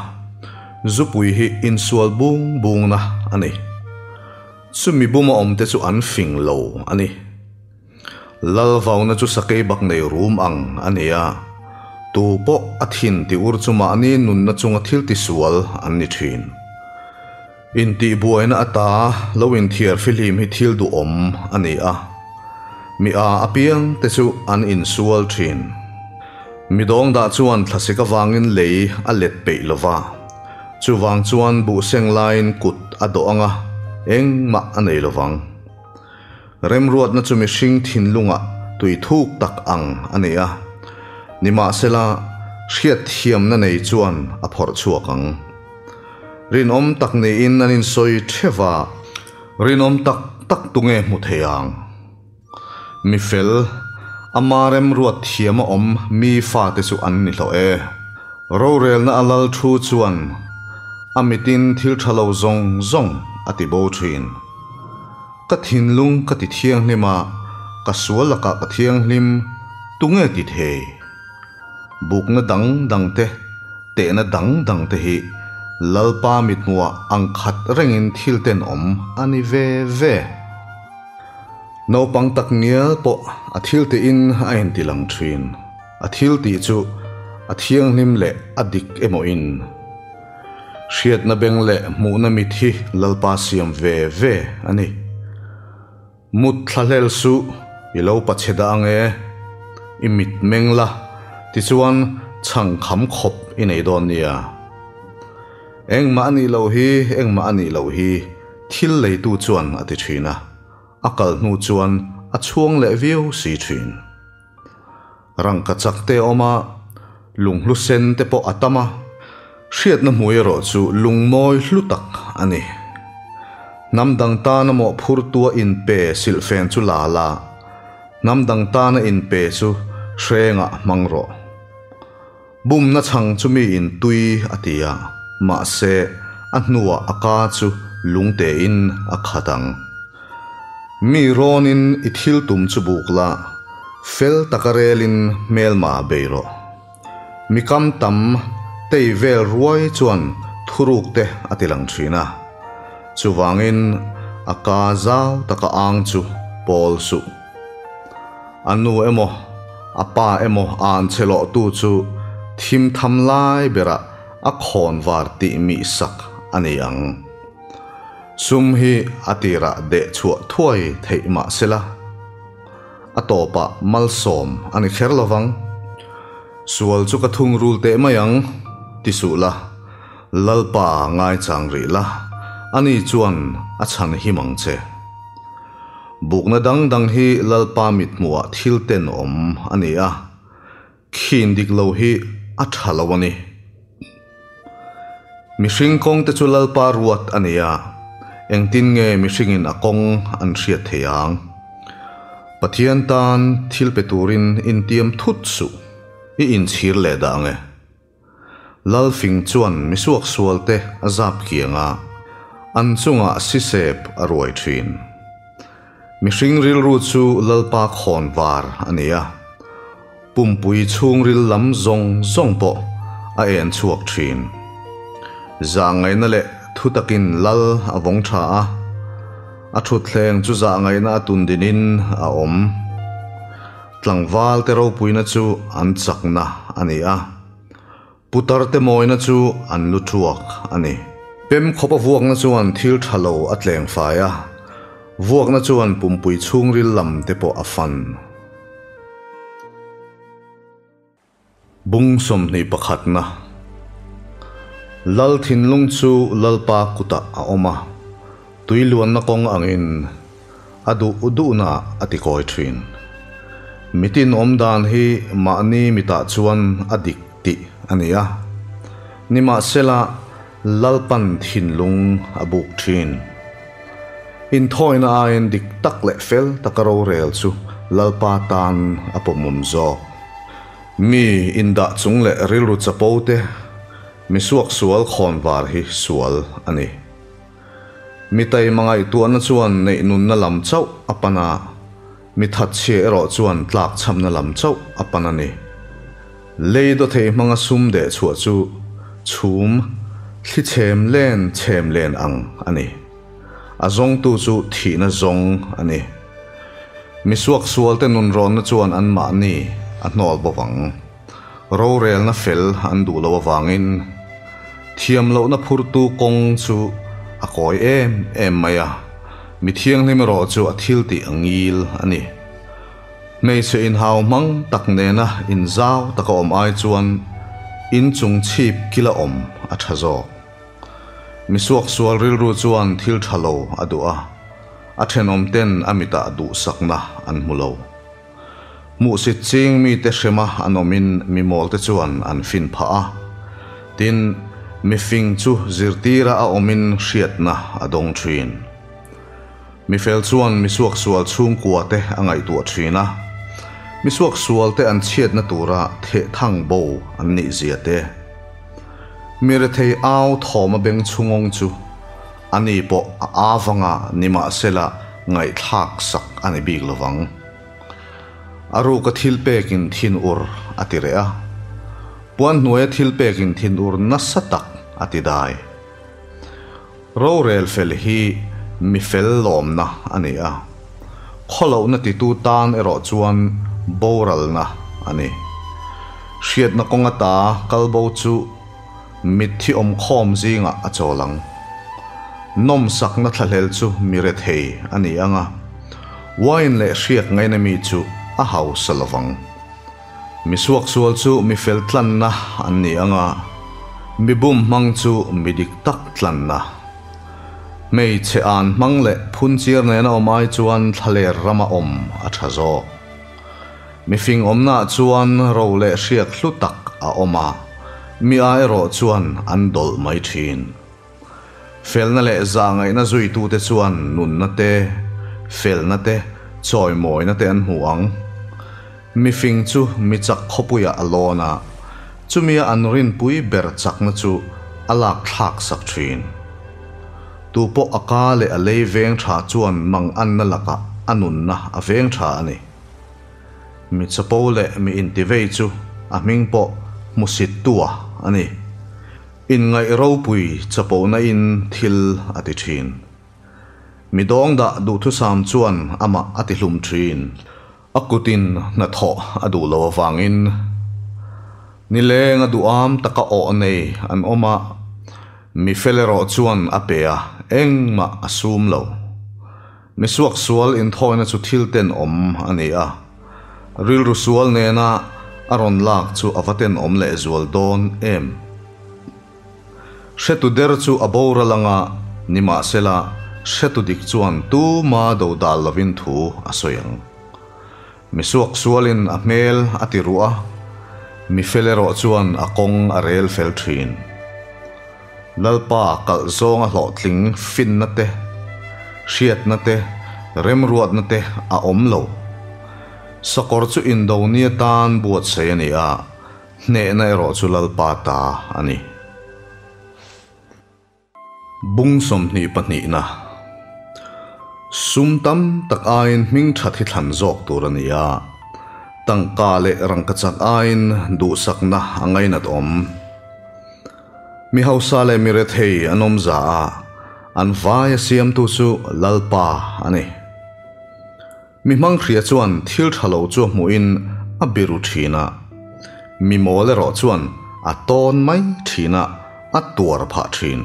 zupui hi insual bung bungna a ni. Chumi buma awmte chu an fing lo a ni. Lal vauna chu sakei bak nei rum ang a ni a, tu pawh a thin ti ur chu mahni nunna chunga thil ti sual an ni thin. Intihbuaina ata lo inthiar fihlim hi thil duhawm a ni a, mi a apiang te chu an insual thin. Mi dawngdah chuan thlasik avangin lei a let peih lo va, chuvang chuan buhseng laiin kut a dawh ang a, engmah a nei lo vang. Remruatna chu mihring thinlungah tui thuk tak ang a ni a, nimahsela hriatthiamna nei chuan a phawrh chhuak ang. Rinawm tak niin an insawi theuh a, rinawm tak tak tunge hmu thei ang? Mi fel, ama remruat thiama awm mi fate chu an ni hlawh e. Rorelna a lal thu chuan a mitin thil tha lo zawng zawng a ti bo thin. Ka thinlung ka ti thianghlim a, ka sual lakah ka thianghlim, tunge ti thei? Bukna dang dang te, tehna dang dang te hi Lalpa mithmuhah ang khat rengin thil tenawm a ni ve ve. Naupang tak ngial pawh a thil tihin a inti lang thin. A thil tih chu a thianghlim leh a dik emaw in. Hriatna beng leh hmuhna mit hi Lalpa siam ve ve a ni. Mut thlahlel suh, i lo pachhe dah ang e. I mit meng la, tichuan chhang kham khawp i nei dawn nia. Engmah a nih loh hi, engmah a nih loh hi, thil leitu chuan a ti thin a, a kal hnu chuan a chhuang leh viau si thin. Rangkachak te a awm a, lunghlu sen te pawh a tam a, hriatna hmui erawh chu lungmawi hlu tak a ni. Hnam dang tana mawhphurtua inpe silhfen chu la la, hnam dang tana inpe chu hrengah hmang rawh. Bumna chhang chu miin tui a ti a, mahse a hnuah a ka chu lungtein a khat ang. Mi rawnin i thil tum chu buk la, fel taka relin hmelma bei rawh. Mi kam tam tei vel ruai chuan thuruk te a ti lang thin a, chuvangin a ka zau taka ang chu pawl suh. A nu emaw, a pa emaw an che lawhtu chu thim tham lai berah a khawn var tih mih sak a ni ang. Sum hi a tirah deh chhuah thuai theih mah sela, a tawpah malsawm a ni kher lo vang. Sual chu ka thungrul teh mai ang, ti suh la, Lalpa ngaichang rih la, ani chuan a chhan him ang che. Bukna dang dang hi Lalpa mithmuhah thil tenawm a ni a, khin dik lo hi a tha lo a ni. Mihring kawng te chu Lalpa ruat a ni a, engtin nge mihringin a kawng an hriat thei ang? Pathian tan thil pe turin intiam thut suh, i inchhir leh dah ang e. Lalfing chuan misuaksualte a zap kiang a, an chungah sisep a ruai thin. Mihring rilru chu Lalpa khawn var a ni a, pumpui chhungril lam zawng zawng pawh a en chhuak thin. Zahngaihna leh thutakin Lal a vawng tha a, a thutthleng chu zahngaihna a tundinin a awm. Tlangvalte ropuina chu an chakna a ni a, putarte mawina chu an lu thuak a ni. Pem khawpa vuakna chuan thil tha lo a tleng fai a, vuakna chuan pumpui chhungril lam te pawh a fan. Bung 21 na Lal thinlung chu Lalpa kutah a awm a, tui luanna kawng angin a duh duhna a ti kawi thin. Mitin awm dan hi mahni mitah chuan a dik tih a ni a, nimahsela Lalpan thinlung a buk thin. Inthawina aiin dik tak leh fel taka rorel chu Lalpa tan a pawmawm zawk. Mi indah chung leh rilru chapo te, mi suaksual khawnvar hi sual a ni. Mi taima ngaihtuahna chuan neih nunna lam chauh a pan a, mi thatchhia erawh chuan tlakchhamna lam chauh a pan a ni. Lei dawthei hmanga sum deh chhuah chu chhum thli chhem len chhem len ang a ni. A zawngtu chu thihna zawng a ni. Mi suaksualte nunrawnna chuan anmahni a hnawl bawk ang. Rorelna fel an duh loh avangin thiam lohna phurtu kawng chu a kawi em em mai a, mi thianghlim erawh chu a thiltih a ngil a ni. Hmeichhe inhau hmang tak nena inzau taka awm ai chuan inchung chhip kila awm a tha zawk. Mi suaksual rilru chuan thil tha lo a duh a, a thenawmten a mitah duhsakna an hmu lo. Hmuhsit ching mite hrema an awmin mi mawlte chuan an fin phah a, tin, mi fing chu zirtira a awmin hriatna a dawng thin. Mi fel chuan mi suaksual chhungkuate a ngaihtuah thin a, mi suaksualte an chhiatna tura thehthang bo an nih zia te. Mi rethei au thawma beng chhungawng chu ani pawh a avanga nimahsela ngaihthlak sak a ni bik lovang. A ruka thil pekin thin ur a ti reh a, puan hnuaia thil pekin thin ur nasa tak a ti dai. Rorel fel hi mi fel lawmna a ni a. Khawlohna titu tan erawh chuan boralna a ni. Hriatna kawng ata kalbo chu mitthi awmkhawm zingah a chawl ang. Nawmsakna thlahlel chu mi rethei a ni ang a, wine leh hriak ngaina mi chu a hausa lovang. Mi suaksual chu mi fel tlanna an ni ang a, mi bum hmang chu mi dik tak tlanna. Hmeichhe an hmang leh phunchiar nena awm ai chuan thlaler rama awm a tha zawk. Mifing awmnaah chuan ro leh hriak hlu tak a awm a, mi a erawh chuan an dawlh mai thin. Felna leh zahngaihna zuitute chuan nunna te, felna te, chawimawina te an hmu ang. Mifing chu mi chak khawpuiah a lawn a, chumia an rinpui ber chakna chu a lak thlak sak thin. Tu pawh a ka leh a lei veng tha chuan manganna lakah a nunna a veng tha a ni. Mi chapo leh mi intivei chu a hming pawh hmusittua a ni. Inngaih ropui chapona in thil a ti thin. Mi dawngdah duhthusam chuan amah a ti hlum thin. A kutin hnathawh a duh lo avangin nileng a duham taka awh nei an awm a, mi fel erawh chuan a pe a, engmah a sum lo. Mi suaksual inthawina chu thil tenawm a ni a, rilru sual nena a rawn lak chu a va tenawm lehzual dawn em? Hretu der chu a boral anga, nimahsela hretu dik chuan tuma dodal lovin thu a sawi ang. Mi suaksualin a hmel a ti ruh a, mi fel erawh chuan a kawng a rel fel thin. Lalpa kalh zawnga hlawhtling finna te, hriatna te, remruatna te a awm lo. Sakawr chu indo ni atan buatsaih a ni a, Hnehna erawh chu Lalpa ta a ni. Bung 22na Sum tam tak aiin hming that hi thlan zawk tur a ni a, tangka leh rangkachak aiin duhsakna a ngainat awm. Mi hausa leh mi rethei an awm za a, an vaia siamtu chu Lalpa a ni. Mi hmanghria chuan thil tha lo chu a hmuhin a biru thin a, mi mawl erawh chuan a tawn mai thin a, a tuar phah thin.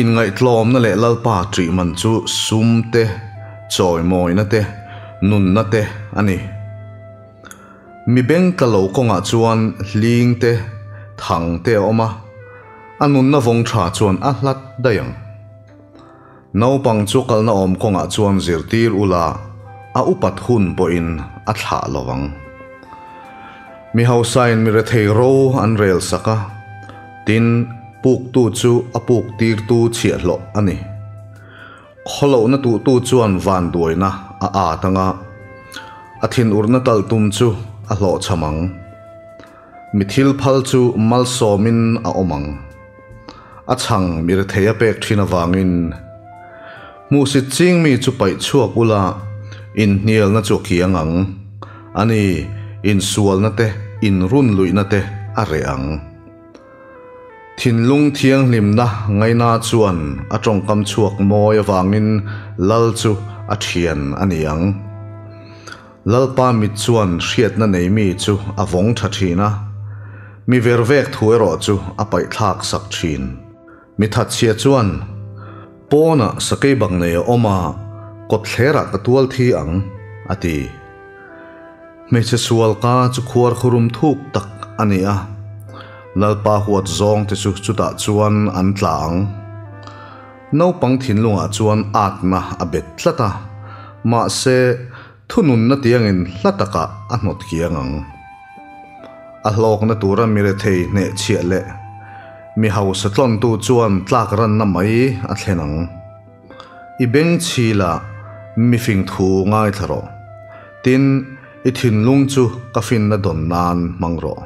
Inngaihtlawmna leh Lalpa ṭih man chu sum te, chawimawina te, nunna te a ni. Mi beng tla lo kawngah chuan hling te, thang te a awm a, a nunna vawng tha chuan a hlat daih ang. Naupang chu kalna awm kawngah chuan zirtir ula, a upat hun pawhin a thlah lo ang. Mi hausain mi rethei ro an rel sak a, tin, puktu chu a puk tirtu chhiahhlawh a ni. Khawlohna tuhtu chuan vanduaina a at ang a, a thinurna talhtum chu a hlawhchham ang. Mi thil phal chu malsawmin a awm ang. A chhang mi rethei a pek thin avangin hmuhsit ching mi chu paih chhuak ula inhnialna chu a kiang ang. A ni, insualna te, inrunluihna te a reh ang. Thinlung thianghlimna ngaina chuan a tawngkam chhuak mawi avangin lal chu a thian a ni ang. Lalpa mit chuan hriatna nei mi chu a vawng tha thin a, mi vervek thu erawh chu a paihthlak sak thin. Mi thatchhia chuan, Pawnah sakei bak nei a awm a, kawtthlerah ka tual thi ang, a ti. Hmeichhe sual ka chu khuar khurum thuk tak a ni a, Lalpa huat zawng te chu chutah chuan an tla ang. Naupang thinlungah chuan atna a bet tlat a, mahse, thununna tiangin hla takah a hnawt kiang ang. A hlawkna tura mi rethei hnehchhiah leh mi hausa tlawntu chuan tlak ranna mai a thlen ang. I beng chhila mifing thu ngaithla rawh. Tin, i thinlung chu ka finna dawn nan hmang rawh.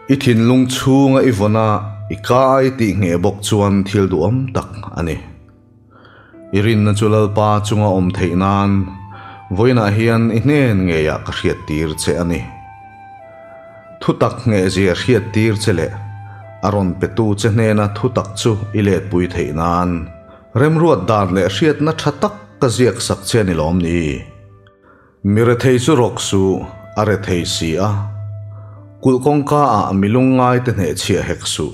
I thinlung chhunga i vawn a, i kai tih ngheh bawk chuan thil duhawm tak a ni. I rinna chu Lalpa chunga awm theih nan vawiinah hian i hnen ngeiah ka hriattir che a ni. Thutak nghehzia hriattir che leh a rawn petu che hnena thutak chu i letpui theih nan remruat dan leh hriatna tha tak. ka ziak sak che a ni lawm ni? Mi rethei chu rawk suh, a rethei si a. Kulh kawngka ah mi lungngai te hnehchhiah hek suh.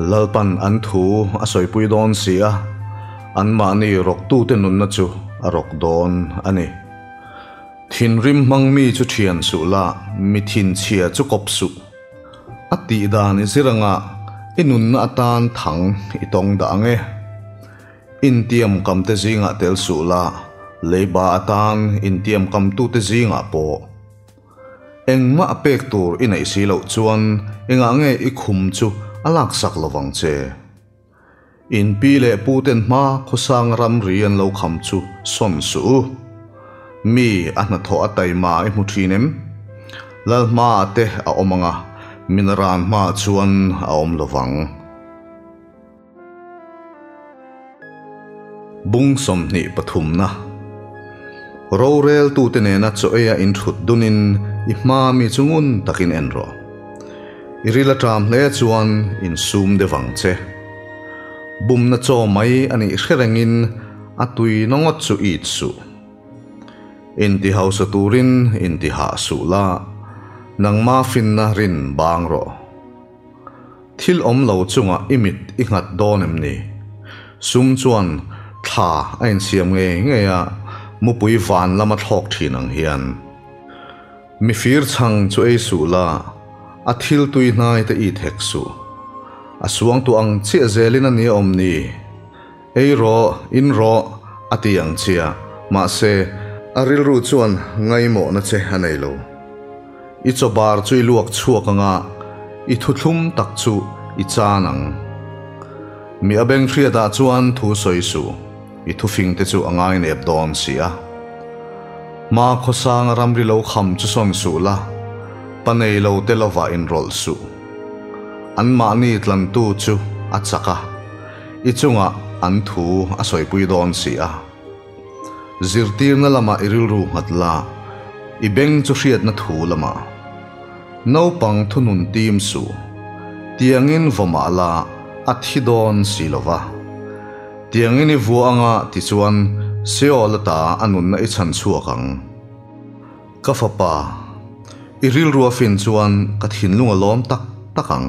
Lalpan an thu a sawipui dawn si a, anmahni rawktute nunna chu a rawk dawn a ni. Thinrim hmang mi chu thian suh la, mi thinchhia chu kawp suh. A tih dan i zir anga i nunna atan thang i tawng dah ang e. Intiam kamte zingah tel suh la, leiba atan intiam kamtute zingah pawh. Engmah a pek tur i neih si loh chuan engah nge i khum chu a laksak lovang che? In pi leh pu ten hma khawsang ramri an lo kham chu sawn suh u. Mi a hnathawh a taima i hmu thin em? Lal hmaah te a awm ang a, min ran hmaah chuan a awm lovang. Bung 23 na Roreltute nena chaw eia inthut dunin i hma mi chu ngun takin en rawh. I ril a ṭam hle chuan insum deuh ang che. Bumna chaw mai a nih hre rengin a tui na ngawt chu it suh. Inti hausa turin inti hah suh la, nangma finna rin bang rawh. Thil awm lo chungah i mit i nghat dawn em ni? Sum chuan thla a insiam ngei ngei a, mupui van lama thlawk thin ang hian. Mi fir chhang chu ei suh la, a thil tui hnai te it hek suh. A suangtuah ang chiah zelin a nia awm ni? Ei rawh, in rawh, a ti ang chiah. Mahse, a rilru chuan ngaimawhna che a nei lo. I chaw bar chu i luak chhuak ang a, i thuthlum tak chu i chan ang. Mi a beng hriatah chuan thu sawi suh, i thufingte chu a ngainep dawn si a. Hma khawsanga ramri lo kham chu sawn suh la, pa nei lo te lovah inrawlh suh. Anmahni tlantu chu a chak a. I chungah an thu a sawipui dawn si a. Zirtirna lamah i rilru nghat la, i beng chu hriatna thu lamah. Naupang thunun tim suh, tiangin vaw mah la a thi dawn si lo va. Tiangin i vua anga tichuan Seol ata a nunna i chhan chhuak ang. Ka fapa, i rilru a fin chuan ka thinlung a lawm tak tak ang.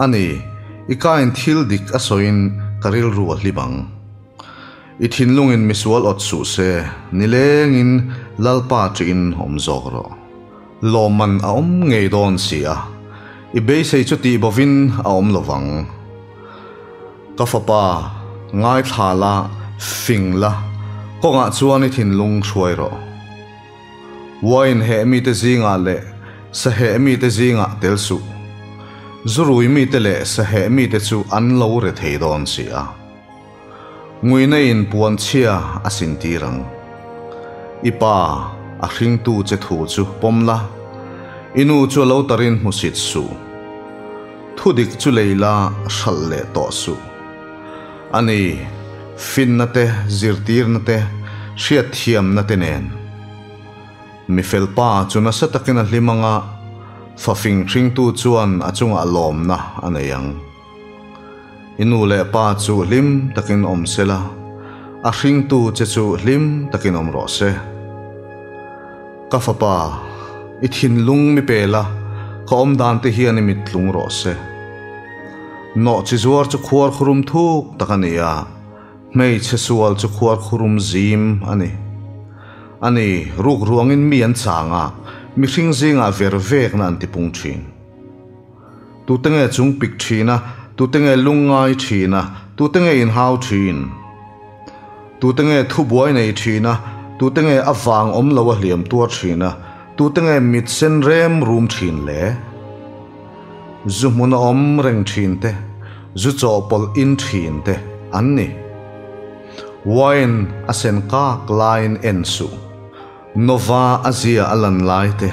A ni, i kain thil dik a sawiin ka rilru a hlim ang. I thinlungin misual awt suh se, nilengin Lalpa ṭihin awm zawk rawh. Lawmman a awm ngei dawn si a, i beisei chu tih bovin a awm lo vang. Ka fapa, ngaithla la, fing la, kawngah chuan i thinlung hruai rawh. Wine heh mite zingah leh sa heh mite zingah tel suh. Zu rui mite leh sa heh mite chu an lo re thei dawn si a. Nguina in puan chhia a sin tir ang. I pa, a hringtu che thu chu pawm la, i nu chu a lo tarin hmusit suh. Thudik chu lei la hralh leh tawh suh. A ni, finna te, zirtirna te, hriatthiamna te nen. Mi felpa chu nasa takin a hlim ang a, fa fing hringtu chuan a chungah lawmna a nei ang. I nu leh pa chu hlim takin awm se la, a hringtu che chu hlim takin awm rawh se. Ka fapa, i thinlung mi pe la, ka awmdan te hian i mit tlung rawh se. Nawh chi zuar chu khuar khurum thuk tak a ni a, hmeichhe sual chu khuar khurum zim a ni. A ni, ruk ruangin mi an chang a, mihring zingah ver vekna an tipung thin. Tute nge chung pik thin a, tute nge lungngai thin a, tute nge inhau thin? Tute nge thubuai nei thin a, tute nge a vang awm lo a hliam tuar thin a, tute nge mit sen rem rum thin le? Zu hmun a awm reng thin te, zu chawhpawlh in thin te an ni. Wine a sen kak laiin en suh. Nova a zia a lan lai te,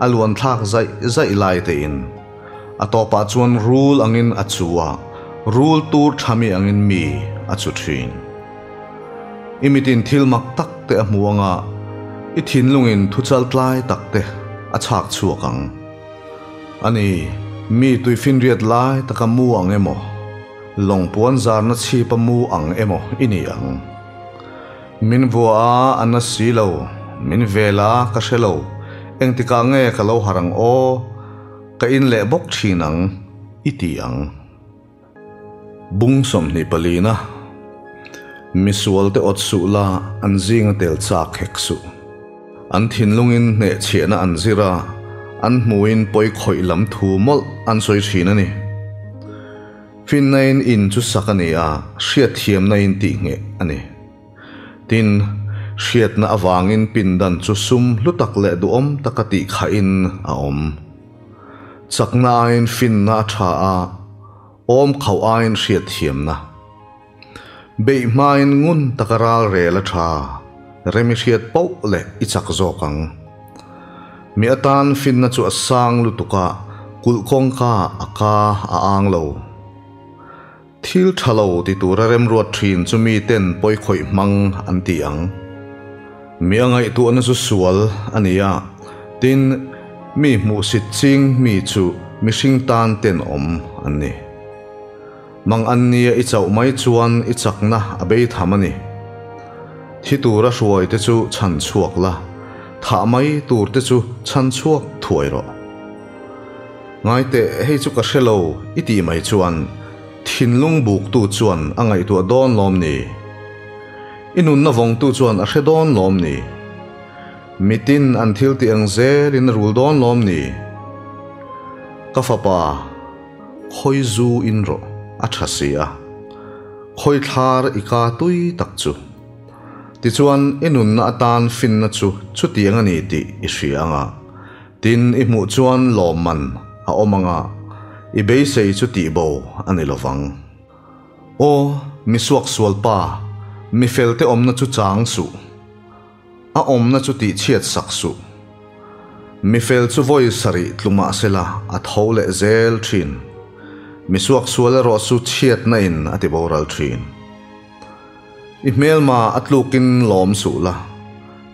a luan thlak zaih zaih lai te in. A tawpah chuan rul angin a chu a, rul tur tha mi angin mi a chu thin. I mitin thil mak tak te a hmu anga, i thinlungin thu chaltlai tak te a chhak chhuak ang. A ni, mi tuifinriat lai taka mu ang emaw, lawng puan zarna chhipa mu ang emaw i ni ang. Min vua a, a na si lo, min vel a, ka hre lo, engtikah nge ka lo harh ang aw, ka in leh bawk thin ang, i ti ang. Bung 24 na Misual te awt suh la, an zinga tel chak hek suh. An thinlungin hnehchhiahna an zir a, an hmuin pawi khawih lam thu mawlh an sawi thin a ni. Finnain in chu sak a ni a, hriatthiamnain tihngheh a ni. Tin, hriatna avangin pindan chu sum hlu tak leh duhawm taka tihkhahin a awm. Chakna aiin finna a tha a, awm khauh aiin hriatthiamna. Beih hmain ngun taka ral rel a tha, rem i hriat poh leh i chak zawk ang. Mi atan finna chu a sang lutuk a, kulh kawngka a ka a ang lo. Thil tha lo ti tura remruat thin chu miten pawikhawih hmang an ti ang. Mi a ngaihtuahna chu sual a ni a, tin, mi hmuhsit ching mi chu mihring tan tenawm an ni. Mang an nia i chauh mai chuan i chakna a bei tham a ni. Thi tura hruai te chu chhan chhuak la, thah mai tur te chu chhan chhuak thuai rawh. Ngai teh, hei chu ka hre lo i tih mai chuan thinlung buktu chuan a ngaihtuah dawn lawm ni? I nunna vawngtu chuan a hre dawn lawm ni? Mitin an thil tih ang zelin a rul dawn lawm ni? Ka fapa, khawi zu in rawh, a tha si a, khawi thlar i ka tui tak chu. Tichuan, i nunna atan finna chu chutiang a ni tih i hria ang a. Tin, i hmuh chuan lawmman a awm ang a, i beisei chu tihbo a ni lovang. Aw, mi suaksual pa, mi felte awmna chu chang suh. A awmna chu tihchhiat sak suh. Mi fel chu vawi sarih tlu mah sela a tho leh zel thin. Mi suaksual erawh chu chhiatna in a ti boral thin. I hmelma a tlukin lawm suh la,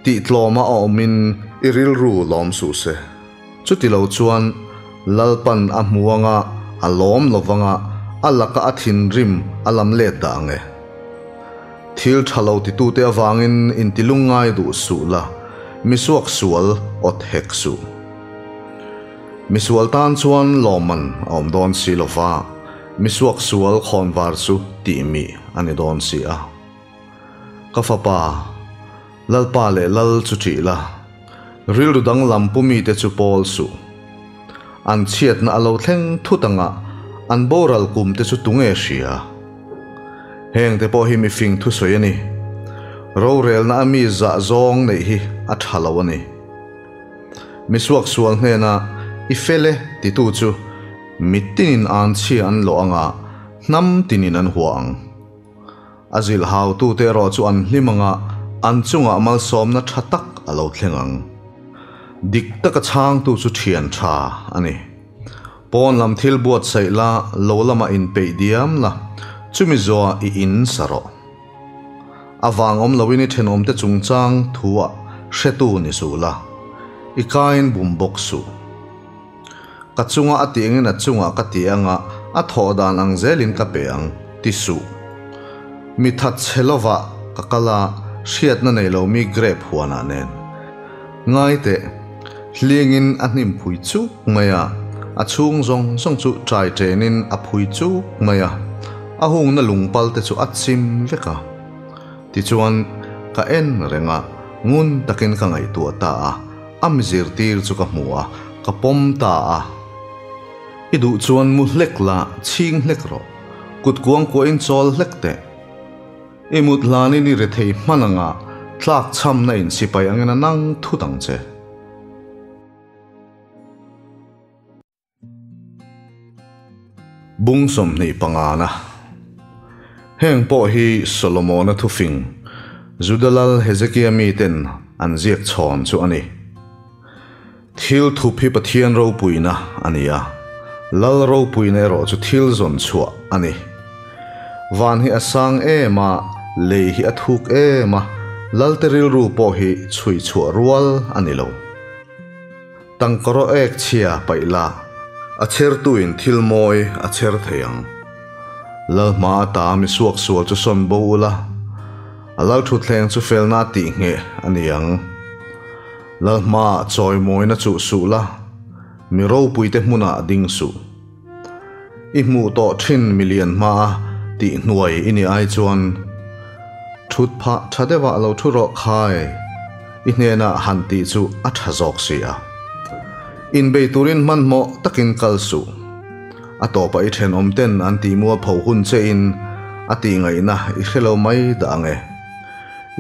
tihtlawma a awmin i rilru lawm suh se. Chuti lo chuan Lalpan a hmu anga a lawm lovanga a laka a thinrim a lam let dah ang e. Thil tha lo titute avangin intilungngai duh suh la, misuak sual awt hek suh. Misual tan chuan lawmman a awm dawn si lova, misuak sual khawnvar chu tihmih a ni dawn si a. Ka fapa, Lalpa leh Lal chu ṭih la, rilru danglam pu mite chu pawl suh. An chhiatna a lo thleng thut anga an boral kum te chu tunge hria? Hengte pawh hi mifing thusawi a ni. Rorelna a mi zah zawng neih hi a tha lo a ni. Misuak sual hnena i fel e titu chu mitinin an chhia an lawh anga hnam tinin an hua ang. A zilhautute erawh chu an hlim anga an chungah malsawmna tha tak a lo thleng ang. Dik taka chhangtu chu thian tha a ni. Pawn lam thil buatsaih la, lo lamah inpeih diam la, chumi zawhah i in sa rawh. A vang awm loin i thenawmte chungchang thuah hretu ni suh la, i kain bum bawk suh. Ka chunga a tih angin a chungah ka ti anga a thawh dan ang zelin ka pe ang, ti suh. Mi that chhe lovah ka kal a, hriatna nei lo mi grape huanah nen. Ngai teh, hlingin a hnim phui chuk mai a, a chhung zawng zawng chu ṭai ṭenin a phui chuk mai a, a hungna lungpal te chu a chim vek a. Tichuan, ka en reng a, ngun takin ka ngaihtuah ta a. A mi zirtir chu ka hmu a, ka pawm ta a. I duh chuan mu hlek la, chhing hlek rawh. Kut kuang kuahin chawl hlek teh. I mut hlanin i rethei hman anga tlak chhamna in sipai angin a nang thut ang che. Bung 25 na. Heng pawh hi Solomona thufing, Juda lal Hezekia miten an ziak chhawn chu a ni. Thil thup hi Pathian ropuina a ni a, lal ropuina erawh chu thil zawn chhuah a ni. Van hi a sang em a, lei hi a thuk em a, lalte rilru pawh hi chhui chhuah rual a ni lo. Tangkaraw ek chhia paih la, a chhertuin thil mawi a chher thei ang. Lalhma ata mi suaksual chu sawn bo ula, A lal thutthleng chu felna tih ngheh a ni ang. Lal hmaah chawimawina chuh suh la, mi ropuite hmunah ding suh. I hmuh tawh thin milian hmaa tih hnuai i nih ai chuan thut phah tha deuhah lo thu rawh khai, i hnenah han tih chu a tha zawk si a. Inbei turin hmanhmawh takin kal suh. A tawpah i thenawm ten an tih mualpho hun che in a tih ngaihna i hre lo mai dah ang e.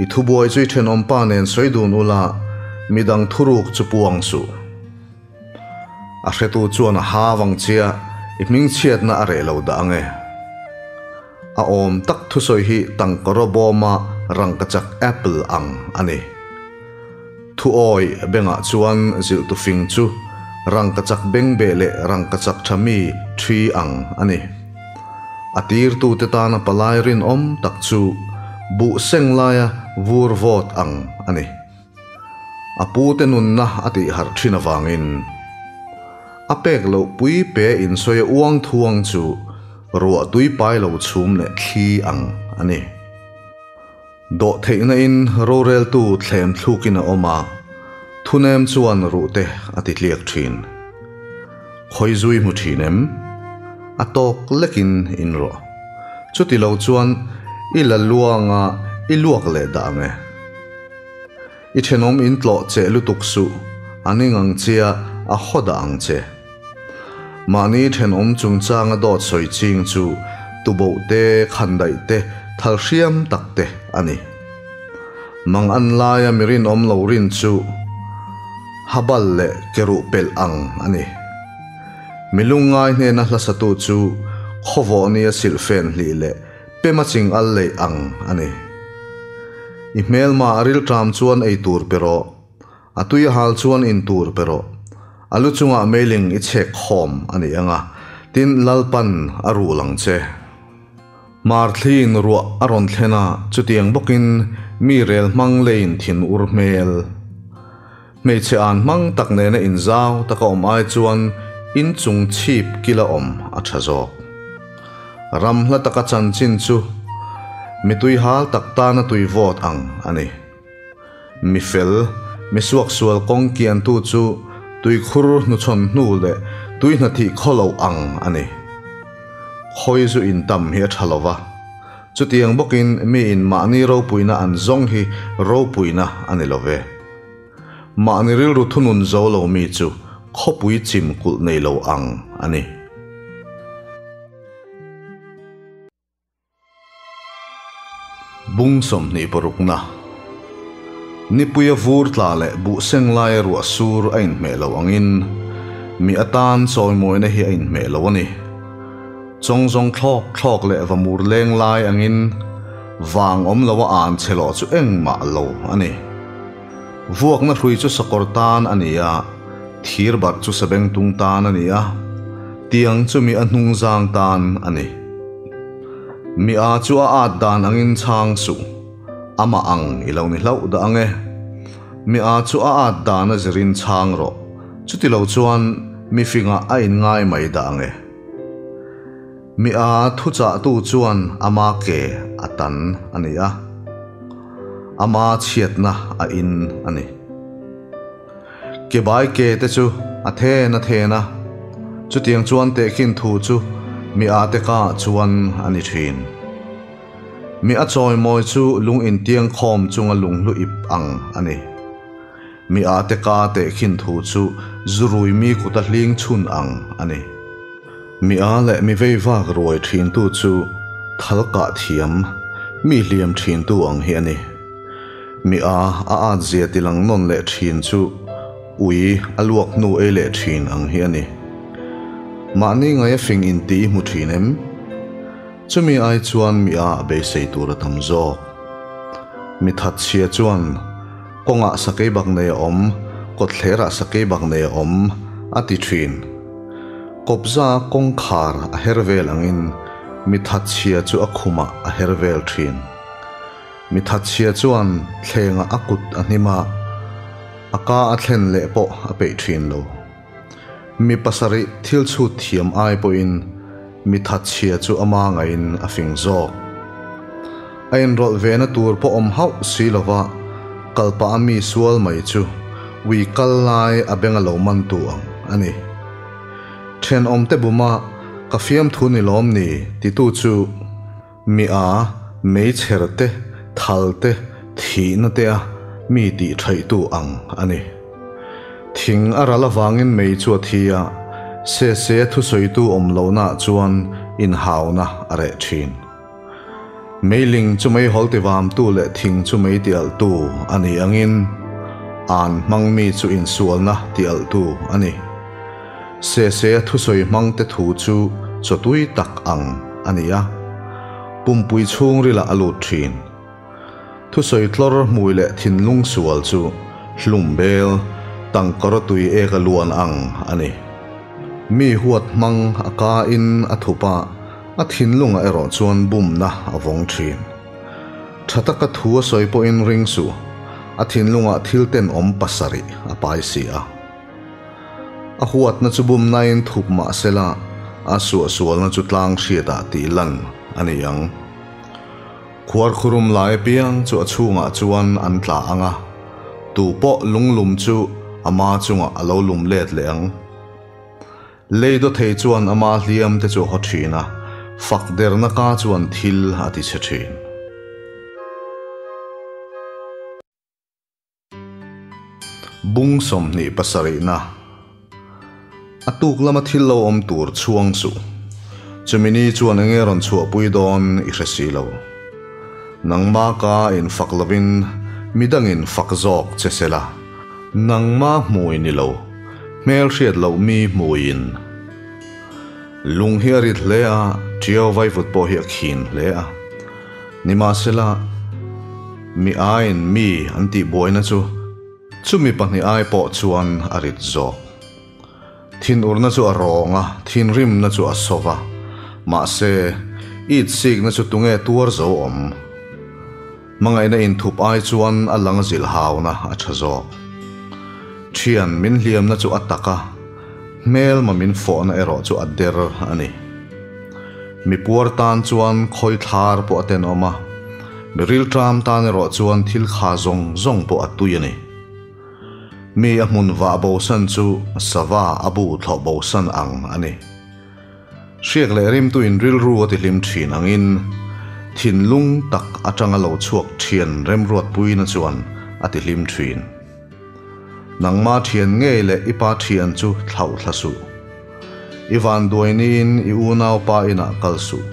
I thubuai chu i thenawm pa nen sawi dun ula, midang thuruk chu puang suh. A hretu chuan a ha vang chia i hmingchhiatna a reh lo dah ang e. A awm tak thusawi hi tangkaraw bawma rangkachak apple ang a ni. Thuawi bengah chuan zilhtu fing chu rangkachak bengbeh leh rangkachak tha mi thi ang a ni. A tirtute tana palai rinawm tak chu buh seng laia vur vawt ang a ni. A pute nunna a tih harh thin avangin a pek loh pui pe insawi a uang thuang chu ruah tui pai lo chhum leh thli ang a ni. Dawh theihna in roreltu thlem thlukin a awm a, thunem chuan ruhte a ti tliak thin. Khawi zui hmu thin em? A tawk lekin in rawh. Chuti lo chuan i la luanga i luak leh dah ang e. I thenawm in tlawh che lutuk suh, a ning ang chia a haw dah ang che. Mahni thenawm chungchanga dawt sawi ching chu tuboh te, khandaih te, thal hriam tak te a ni. Mang an laia mi rinawm lo rin chu habal leh keruh pelh ang a ni. Mi lungngai hnena hlasatu chu khawvawh nia silhfen hlih leh Pema ching al leih ang a ni. I hmelma a rilṭam chuan ei tur pe rawh, a tui a hal chuan in tur pe rawh. A lu chungah meiling i chhek khawm a ni ang a, tin Lalpan a rul ang che. Marthliin ruah a rawn thlen a, chutiang bawkin mi rel hmang leiin thin ur hmel. Hmeichhe an hmang tak nena inzau taka awm ai chuan inchung chhip kila awm a tha zawk. Ram hla taka chanchin chu mi tui hal tak tana tui vawt ang a ni. Mi fel, mi suaksual kawng kiantu chu tuikhur hnuchhawn hnu leh tui hnathih khaw loh ang a ni. Khawi zu intam hi a tha lo va, chutiang bawkin miin mahni ropuina an zawng hi ropuina a ni lo ve. Mahni rilru thunun zo lo mi chu khawpui chim kulh nei lo ang a ni. Bung 26na Nipuia vur tla leh buh seng laia ruah sur a inhmeh lo angin mi atan chawimawina hi a inhmeh lo a ni. Chawngzawng thlawk thlawk leh va mur leng lai angin vang awm lo a an che lawh chu engmah lo a ni. Vuakna hrui chu sakawr tan a ni a, thir barh chu sabengtung tan a ni a, tiang chu mi a hnungzang tan a ni. Mi a chu a at dan angin chhang suh, amah ang i lo ni hlauh dah ang e. Mi a chu a at dan a zirin chhang rawh, chuti lo chuan mi fingah a inngai mai dah ang e. Mi a thuchahtu chuan ama ke a tan a ni a, ama chhiatna a in a ni. Ke bai ke te chu a then a then a, chutiang chuan tehkhin thu chu mi a te ka chuan a ni thin. Mi a chawimawi chu lung intiang khawm chunga lunghlu ip ang a ni. Mi a te ka tehkhin thu chu zurui mi kuta hling chhun ang a ni. Mi a leh mi vei vak ruai thintu chu thal kah thiam, mi hliam thintu ang hi a ni. Mi a a at zia tilang nawn leh thin chu ui a luak hnu ei leh thin ang hi a ni. Mahni ngaia fing inti i hmu thin em? Chumi ai chuan mi a beisei tur a tam zawk. Mi thatchhia chuan kawngah sakei bak nei a awm, kawtthlerah sakei bak nei a awm a ti thin. Kawpza kawngkhar a her vel angin mi thatchhia chu a khumah a her vel thin. Mi thatchhia chuan thlengah a kut a hnim a, a ka a thlen leh pawh a peih thin lo. Mi pasarih thil chhut thiam ai pawhin mi thatchhia chu ama ngaiin a fing zawk. A inrawlh ve na tur pawh awm hauh si lova kal pah a mi sual mai chu ui kal lai a beng a lo man tu ang a ni. Thenawmte buma ka fiamthu ni lawm ni titu chu mi a meichher te, thal te, thihna te a mi tih thaihtu ang a ni. Thing a ral avangin mei chu a thi a, se se thusawitu awm lohnaah chuan inhauna a reh thin. Meiling chu meihawl tivamtu leh thing chu mei tialhtu a ni angin, an hmangmi chu insualna tialhtu a ni. Se se thusawi hmangte thu chu chawtui tak ang a ni a, pumpui chhungrilah a lut thin. Thusawi tlawr hmui leh thinlung sual chu hlum bel, tangkawra tui ek a luan ang a ni. Mi huat hmang a ka in a thup a, a thinlungah erawh chuan bumna a vawng thin. Tha taka thu a sawi pawhin ring suh, a thinlungah thil tenawm pasarih a pai si a. A huatna chu bumnain thup mah sela, a suahsualna chu tlang hriatah tih lan a ni ang. Khuarkhurum lai apiang chu a chhungah chuan an tla ang a, tu pawh lunglum chu ama chungah a lo lum let leh ang. Lei dawthei chuan ama hliam te chu a haw thin a, fak derna ka chuan thil a ti chhe thin. Bung 27na A tuk lama thil lo awm tur chhuang suh. Chumi ni chuan enge rawn chhuahpui dawn i hre si lo. Nangma ka in fak lovin midangin fak zawk che se la. Nangma hmui ni lo, hmel hriat loh mi hmuiin. Lung hi a rit hle a, ṭiau vaivut pawh hi a khin hle a. Nimahsela, mi aiin mi an tih buaina chu chumi pahnih ai pawh chuan a rit zawk. Thinurna chu a rawng a, thinrimna chu a so va. Mahse, itsikna chu tunge tuar zo awm? Hmangaihna inthup ai chuan a lang zilhauna a tha zawk. Thian min hliamna chu a tak a, hmelma min fawhna erawh chu a der a ni. Mi puar tan chuan khawi thlar pawh a tenawm a, mi rilṭam tan erawh chuan thil kha zawng zawng pawh a tui a ni. Mi a hmun vah bosan chu sava a bu thlawh bosan ang a ni. Hriak leh rimtuin rilru a tihlim thin angin thinlung tak atanga lo chhuak thian remruatpuina chuan a tihlim thin. Nangma thian ngei leh i pa thian chu thlauh thla suh. I vanduai niin i unau pa inah kal suh.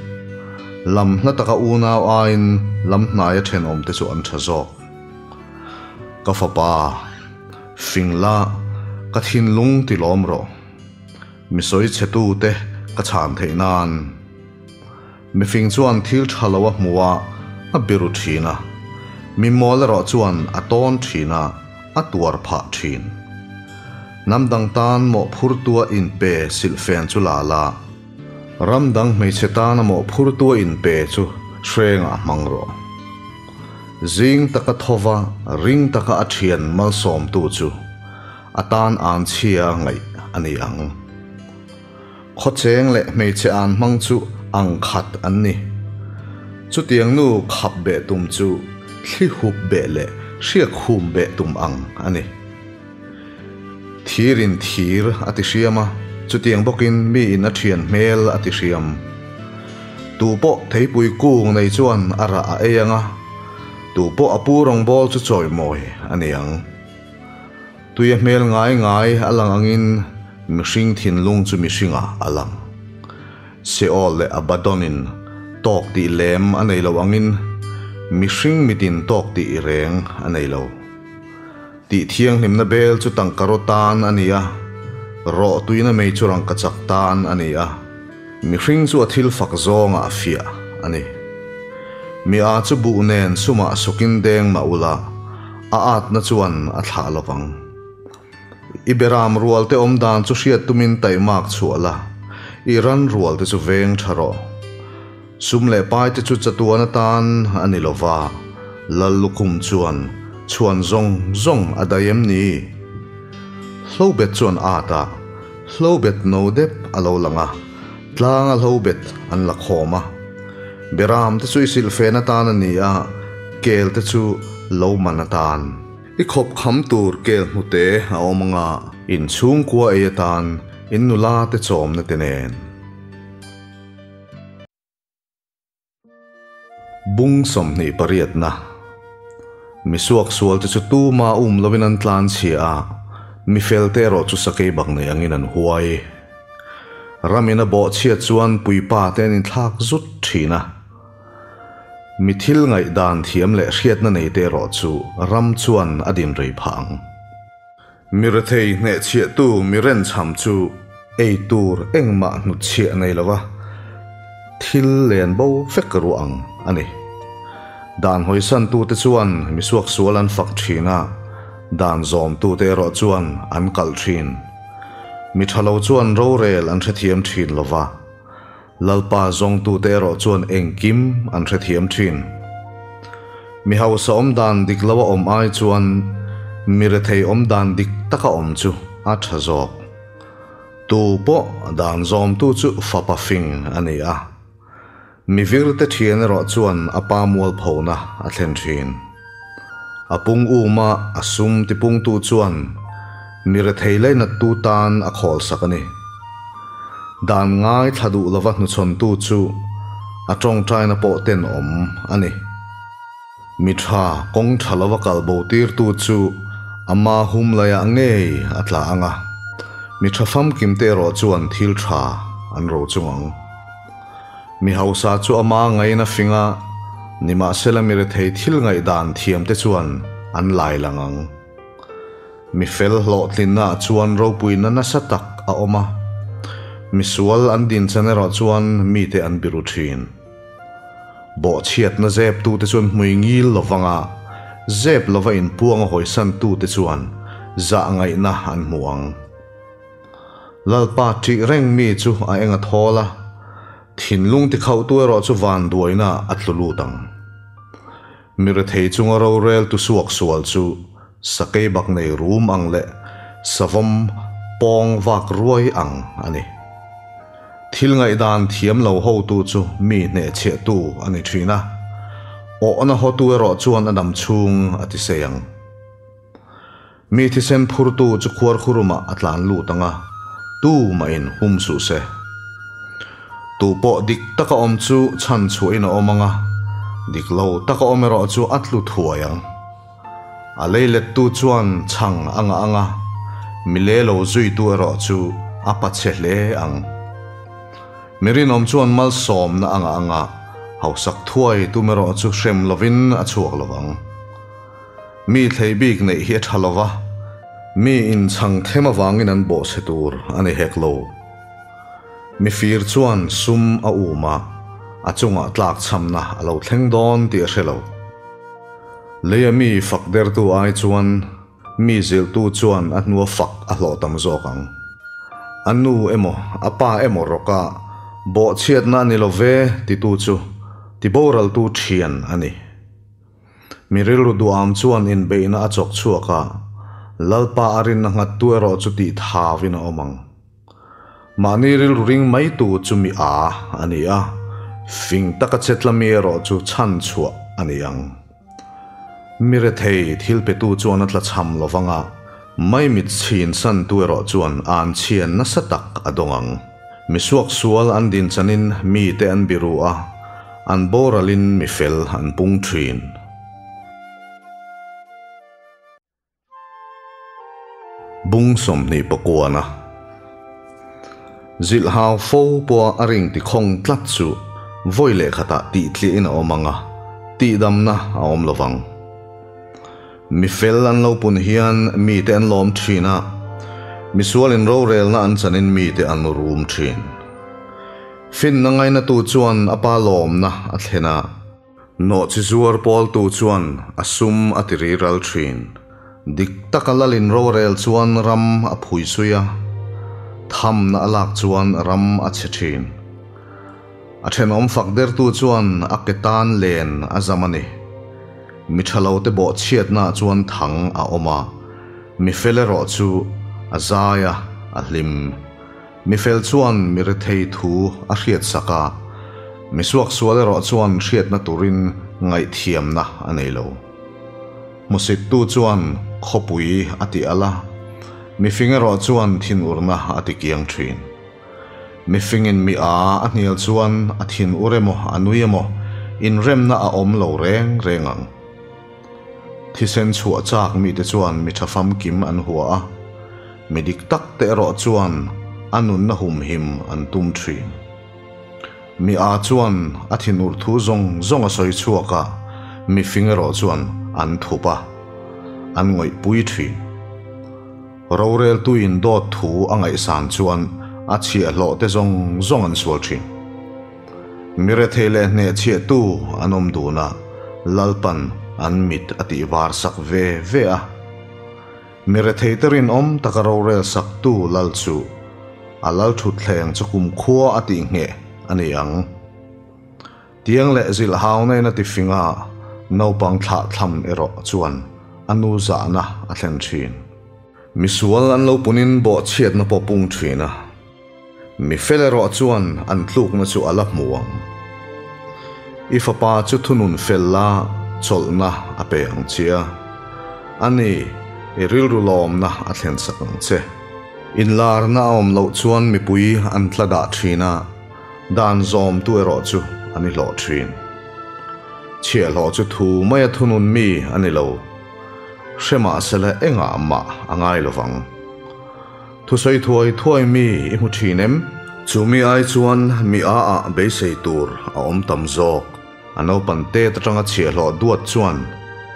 Lam hla taka unau aiin lam hnaia thenawmte chu an tha zawk. Ka fapa, fing la, ka thinlung ti lawm rawh. Mi sawi chhe tute ka chhan theih nan. Mifing chuan thil tha lo a hmu a, a biru thin a. Mi mawl erawh chuan a tawn thin a, a tuar phah thin. Hnam dang tan mawhphurtua inpe silhfen chu la la. Ram dang hmeichhe tana mawhphurtua inpe chu hrengah hmang rawh. Zing taka thova ring taka a thian malsawmtu chu a tan an chhia ngaih a ni ang. Khawcheng leh hmeichhe an hmang chu ang khat an ni. Chutiang nu khap beh tum chu thli hup beh leh hriak hum beh tum ang a ni. Thir in thir a ti hriam a, chutiang bawkin mi in a thian hmel a ti hriam. Tu pawh theipui kung nei chuan a rah a ei ang a, tu pawh a pu rawngbâwl chu chawimawi a ni ang. Tui a hmel ngai ngai a lang angin mihring thinlung chu mihringah a lang. Seol leh Abaddon-in tawk tih lem a nei lo angin mihring mitin tawk tih reng a nei lo. Tih thianghlimna bel chu tangka raw tan a ni a, rawh tuina mei chu rangkachak tan a ni a, mihring chu a thil fak zawngah a fiah a ni. Mi a chu buh nen sumah sukin deng mah ula, a atna chuan a thlah lo vang. I beram rualte awm dan chu hriat tumin taihmak chhuah la, i ran rualte chu veng tha rawh. Sum leh paite chu chatuan atan a ni lo va, Lal lukhum chuan chhuan zawng zawng a daih em ni? Hlobet chuan at a, hlobet no dep a lo lang a, tlanga hlobet an la khawm a. Beram te chu i silhfen atan a ni a, kel te chu lo man atan. I khawp kham tur kel hnute a awm anga, in chhungkua ei atan in nula te chawmna te nen. Bung 28 na. Mi suaksual te chu tuma um lovin an tlan chhia a, mi fel te erawh chu sakei bak nei angin an huai. Ramin a bawh chhiat chuan puipa te an inthlak zut thin a. Mi thil ngaihdan thiam leh hriatna nei te erawh chu ram chuan a din rei phah ang. Mi rethei hnehchhiahtu mi renchham chu ei tur engmah hnutchhiah nei lova thil len bo vek ruah ang a ni. Dan hawisantute chuan mi suaksual an fak thin a, dan zawmtute erawh chuan an kalh thin. Mi tha lo chuan rorel an hrethiam thin lova, Lalpa zawngtute erawh chuan engkim an hrethiam thin. Mi hausa awm dan dik lo a awm ai chuan mi rethei awm dan dik taka awm chu a tha zawk. Tu pawh dan zawmtu chu fapa fing a ni a. Mi virte thian erawh chuan a pa mualphona a thlen thin. A pung uma a sum tipungtu chuan mi rethei lainattu tan a khawlsak a ni. Dan ngai thla duh lova hnuchhawntu chu a tawngtaina pawh tenawm a ni. Mi tha kawng tha lova kal bo tirtu chu ama hum laiah ngei a tla ang a, mi tha famkimte erawh chuan thil tha an ro chung ang. Mi hausa chu ama ngain a fing a, nimahsela mi rethei thil ngaihdan thiamte chuan an lai lang ang. Mi fel hlawhtlinnaah chuan ropuina nasa tak a awm a, mi sual an dinchan erawh chuan mite an biru thin. Bawhchhiatna zeptute chuan hmui ngil lovang a, zep lova inpuang a hawisantute chuan zah ngaihna an hmu ang. Lalpa ṭih reng mi chu a eng a thawl a, thinlung tikhauhtu erawh chu vanduaina a tlu lut ang. Mi rethei chunga rorel tu suak sual chu sakei bak nei rum ang leh savawm pawng vak ruai ang a ni. Thil ngaihdan thiam lo hotu chu mi hnehchhiahtu a ni thin a, awhna hotu erawh chuan a dam chhung a ti sei ang. Mi thisen phurtu chu khuarkhurumah a tlan lut ang a, tu mahin hum suh se. Tu pawh dik taka awm chu chhan chhuahin a awm ang a, dik lo taka awm erawh chu a tlu thuai ang. A lei lettu chuan chhang a ngah ang a, mi le lo zuitu erawh chu a pachhe hle ang. Mi rinawm chuan malsawmna a ngah ang a, hausak thuai tum erawh chu hrem lovin a chhuak lo vang. Mi thlei bik neih hi a tha lova, mi inchhang them avangin an bawhchhe tur a ni hek lo. Mi fir chuan sum a um a, a chungah tlakchhamna a lo thleng dawn tih a hre lo. Leia mi fak dertu ai chuan mi zilhtu chuan a hnua fak a hlawh tam zawk ang. A nu emaw a pa emaw rawka bawhchhiatna a ni lo ve titu chu tiboraltu thian a ni. Mi rilru duham chuan inbeihna a chawk chhuak a, Lalpa a rinna nghattu erawh chu tih thavin a awm ang. Mahni rilru ring maitu chu mi a a ni a, fing taka che tlami erawh chu chhan chhuah a ni ang. Mi rethei thil petu chuan a tlachham lo vang a, maimit chhin santu erawh chuan an chhian nasa tak a dawng ang. Mi suaksual an dinchanin mite an biru a, an boralin mi fel an pung thin. Bung 29a Zilhhau fo pawha a ring tikhawng tlat chu vawi leh khatah tihtliahin a awm ang a, tihdamna a awm lo vang. Mi fel an lo pun hian mite an lawm thin a, misualin rorelna an chanin mite an rum thin. Finna ngainatu chuan a pa lawmna a thlen a, nawhchi zuar pawltu chuan a sum a ti riral thin. Dik taka lalin rorel chuan ram a phui sui a, thamna a lak chuan ram a chhe thin. A thenawm fak dertu chuan a ke tan len a zam a ni. Mi tha lote bawhchhiatnaah chuan thang a awm a, mi fel erawh chu a zai a, a hlim. Mi fel chuan mi rethei thu a hriatsak a, Mi suaksual erawh chuan hriatna turin ngaihthiamna a nei lo. Hmusittu chuan khawpui a ti al a, mifing erawh chuan thinurna a ti kiang thin. Mifingin mi a a hnial chuan a thinur emaw a nui emaw inremna a awm lo reng reng ang. Thisen chhuah chak mite chuan mi tha famkim an hua a, mi dik tak te erawh chuan a nunna humhim an tum thin. Mi a chuan a thinur thu zawng zawng a sawi chhuak a, mifing erawh chuan an thup a, an ngawihpui thin. Roreltuin dawt thu a ngaihsan chuan a chhiahhlawh te zawng zawng an sual thin. Mi rethei leh hnehchhiahtu an awm dun a, Lalpan an mit a tih var sak ve ve a. Mi rethei te rinawm taka rorel saktu Lal chu a lal thutthleng chu kumkhua a tih ngheh a ni ang. Tiang leh zilh hau nain a ti fing a, naupang thlah thlam erawh chuan a nu zahna a thlen thin. Misual an lo punin bawhchhiatna pawh pung thin a. Mi fel erawh chuan an tlukna chu a la hmu ang. I fapa chu thunun fel la chawlhna a pe ang che a, ani i rilru lawmna a thlen sak ang che. Inlarna a awm loh chuan mipui an tla dah thin a, dan zawmtu erawh chu an i hlawh thin. Chhiahhlawh chu thu maia thunun mi a ni lo. Hre mahsela engah mah a ngai lovang. Thusawi thuai thuai mi i hmu thin em? Chu mi ai chuan mi a ah beisei tur a awm tam zawk. A naupan tet atanga chhiahhlawh duat chuan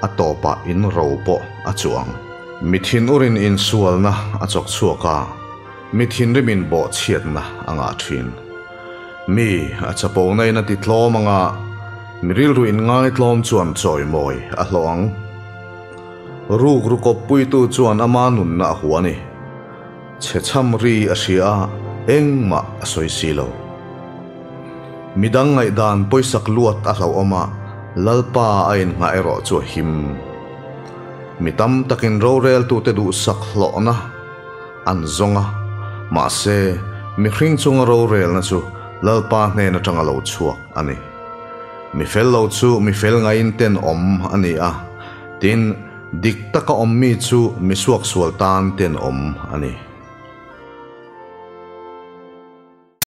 a tawpah in ro pawh a chuang. Mi thin urin insualna a chawk chhuak a, mi thinrimin bawhchhiatna a ngah thin. Mi a chapo na in a ti tlawm anga mi rilru in ngaitlawm chuan chawimawi a hlawh ang. Ruk ru kawppuitu chuan ama nunna a hua a ni. Chhe chham ri a hria a, engmah a sawi si lo. Midang ngaihdan pawisak luat a hlauhawm a, Lalpa a innghah erawh chu a him. Mi tam takin roreltute duhsak hlawhna an zawng a, mahse, mihring chunga rorelna chu Lalpa hnen atanga lo chhuak a ni. Mi fel lo chu mi fel ngaiin tenawm a ni a, tin, dik taka awm mi chu mi suaksual tan tenawm a ni.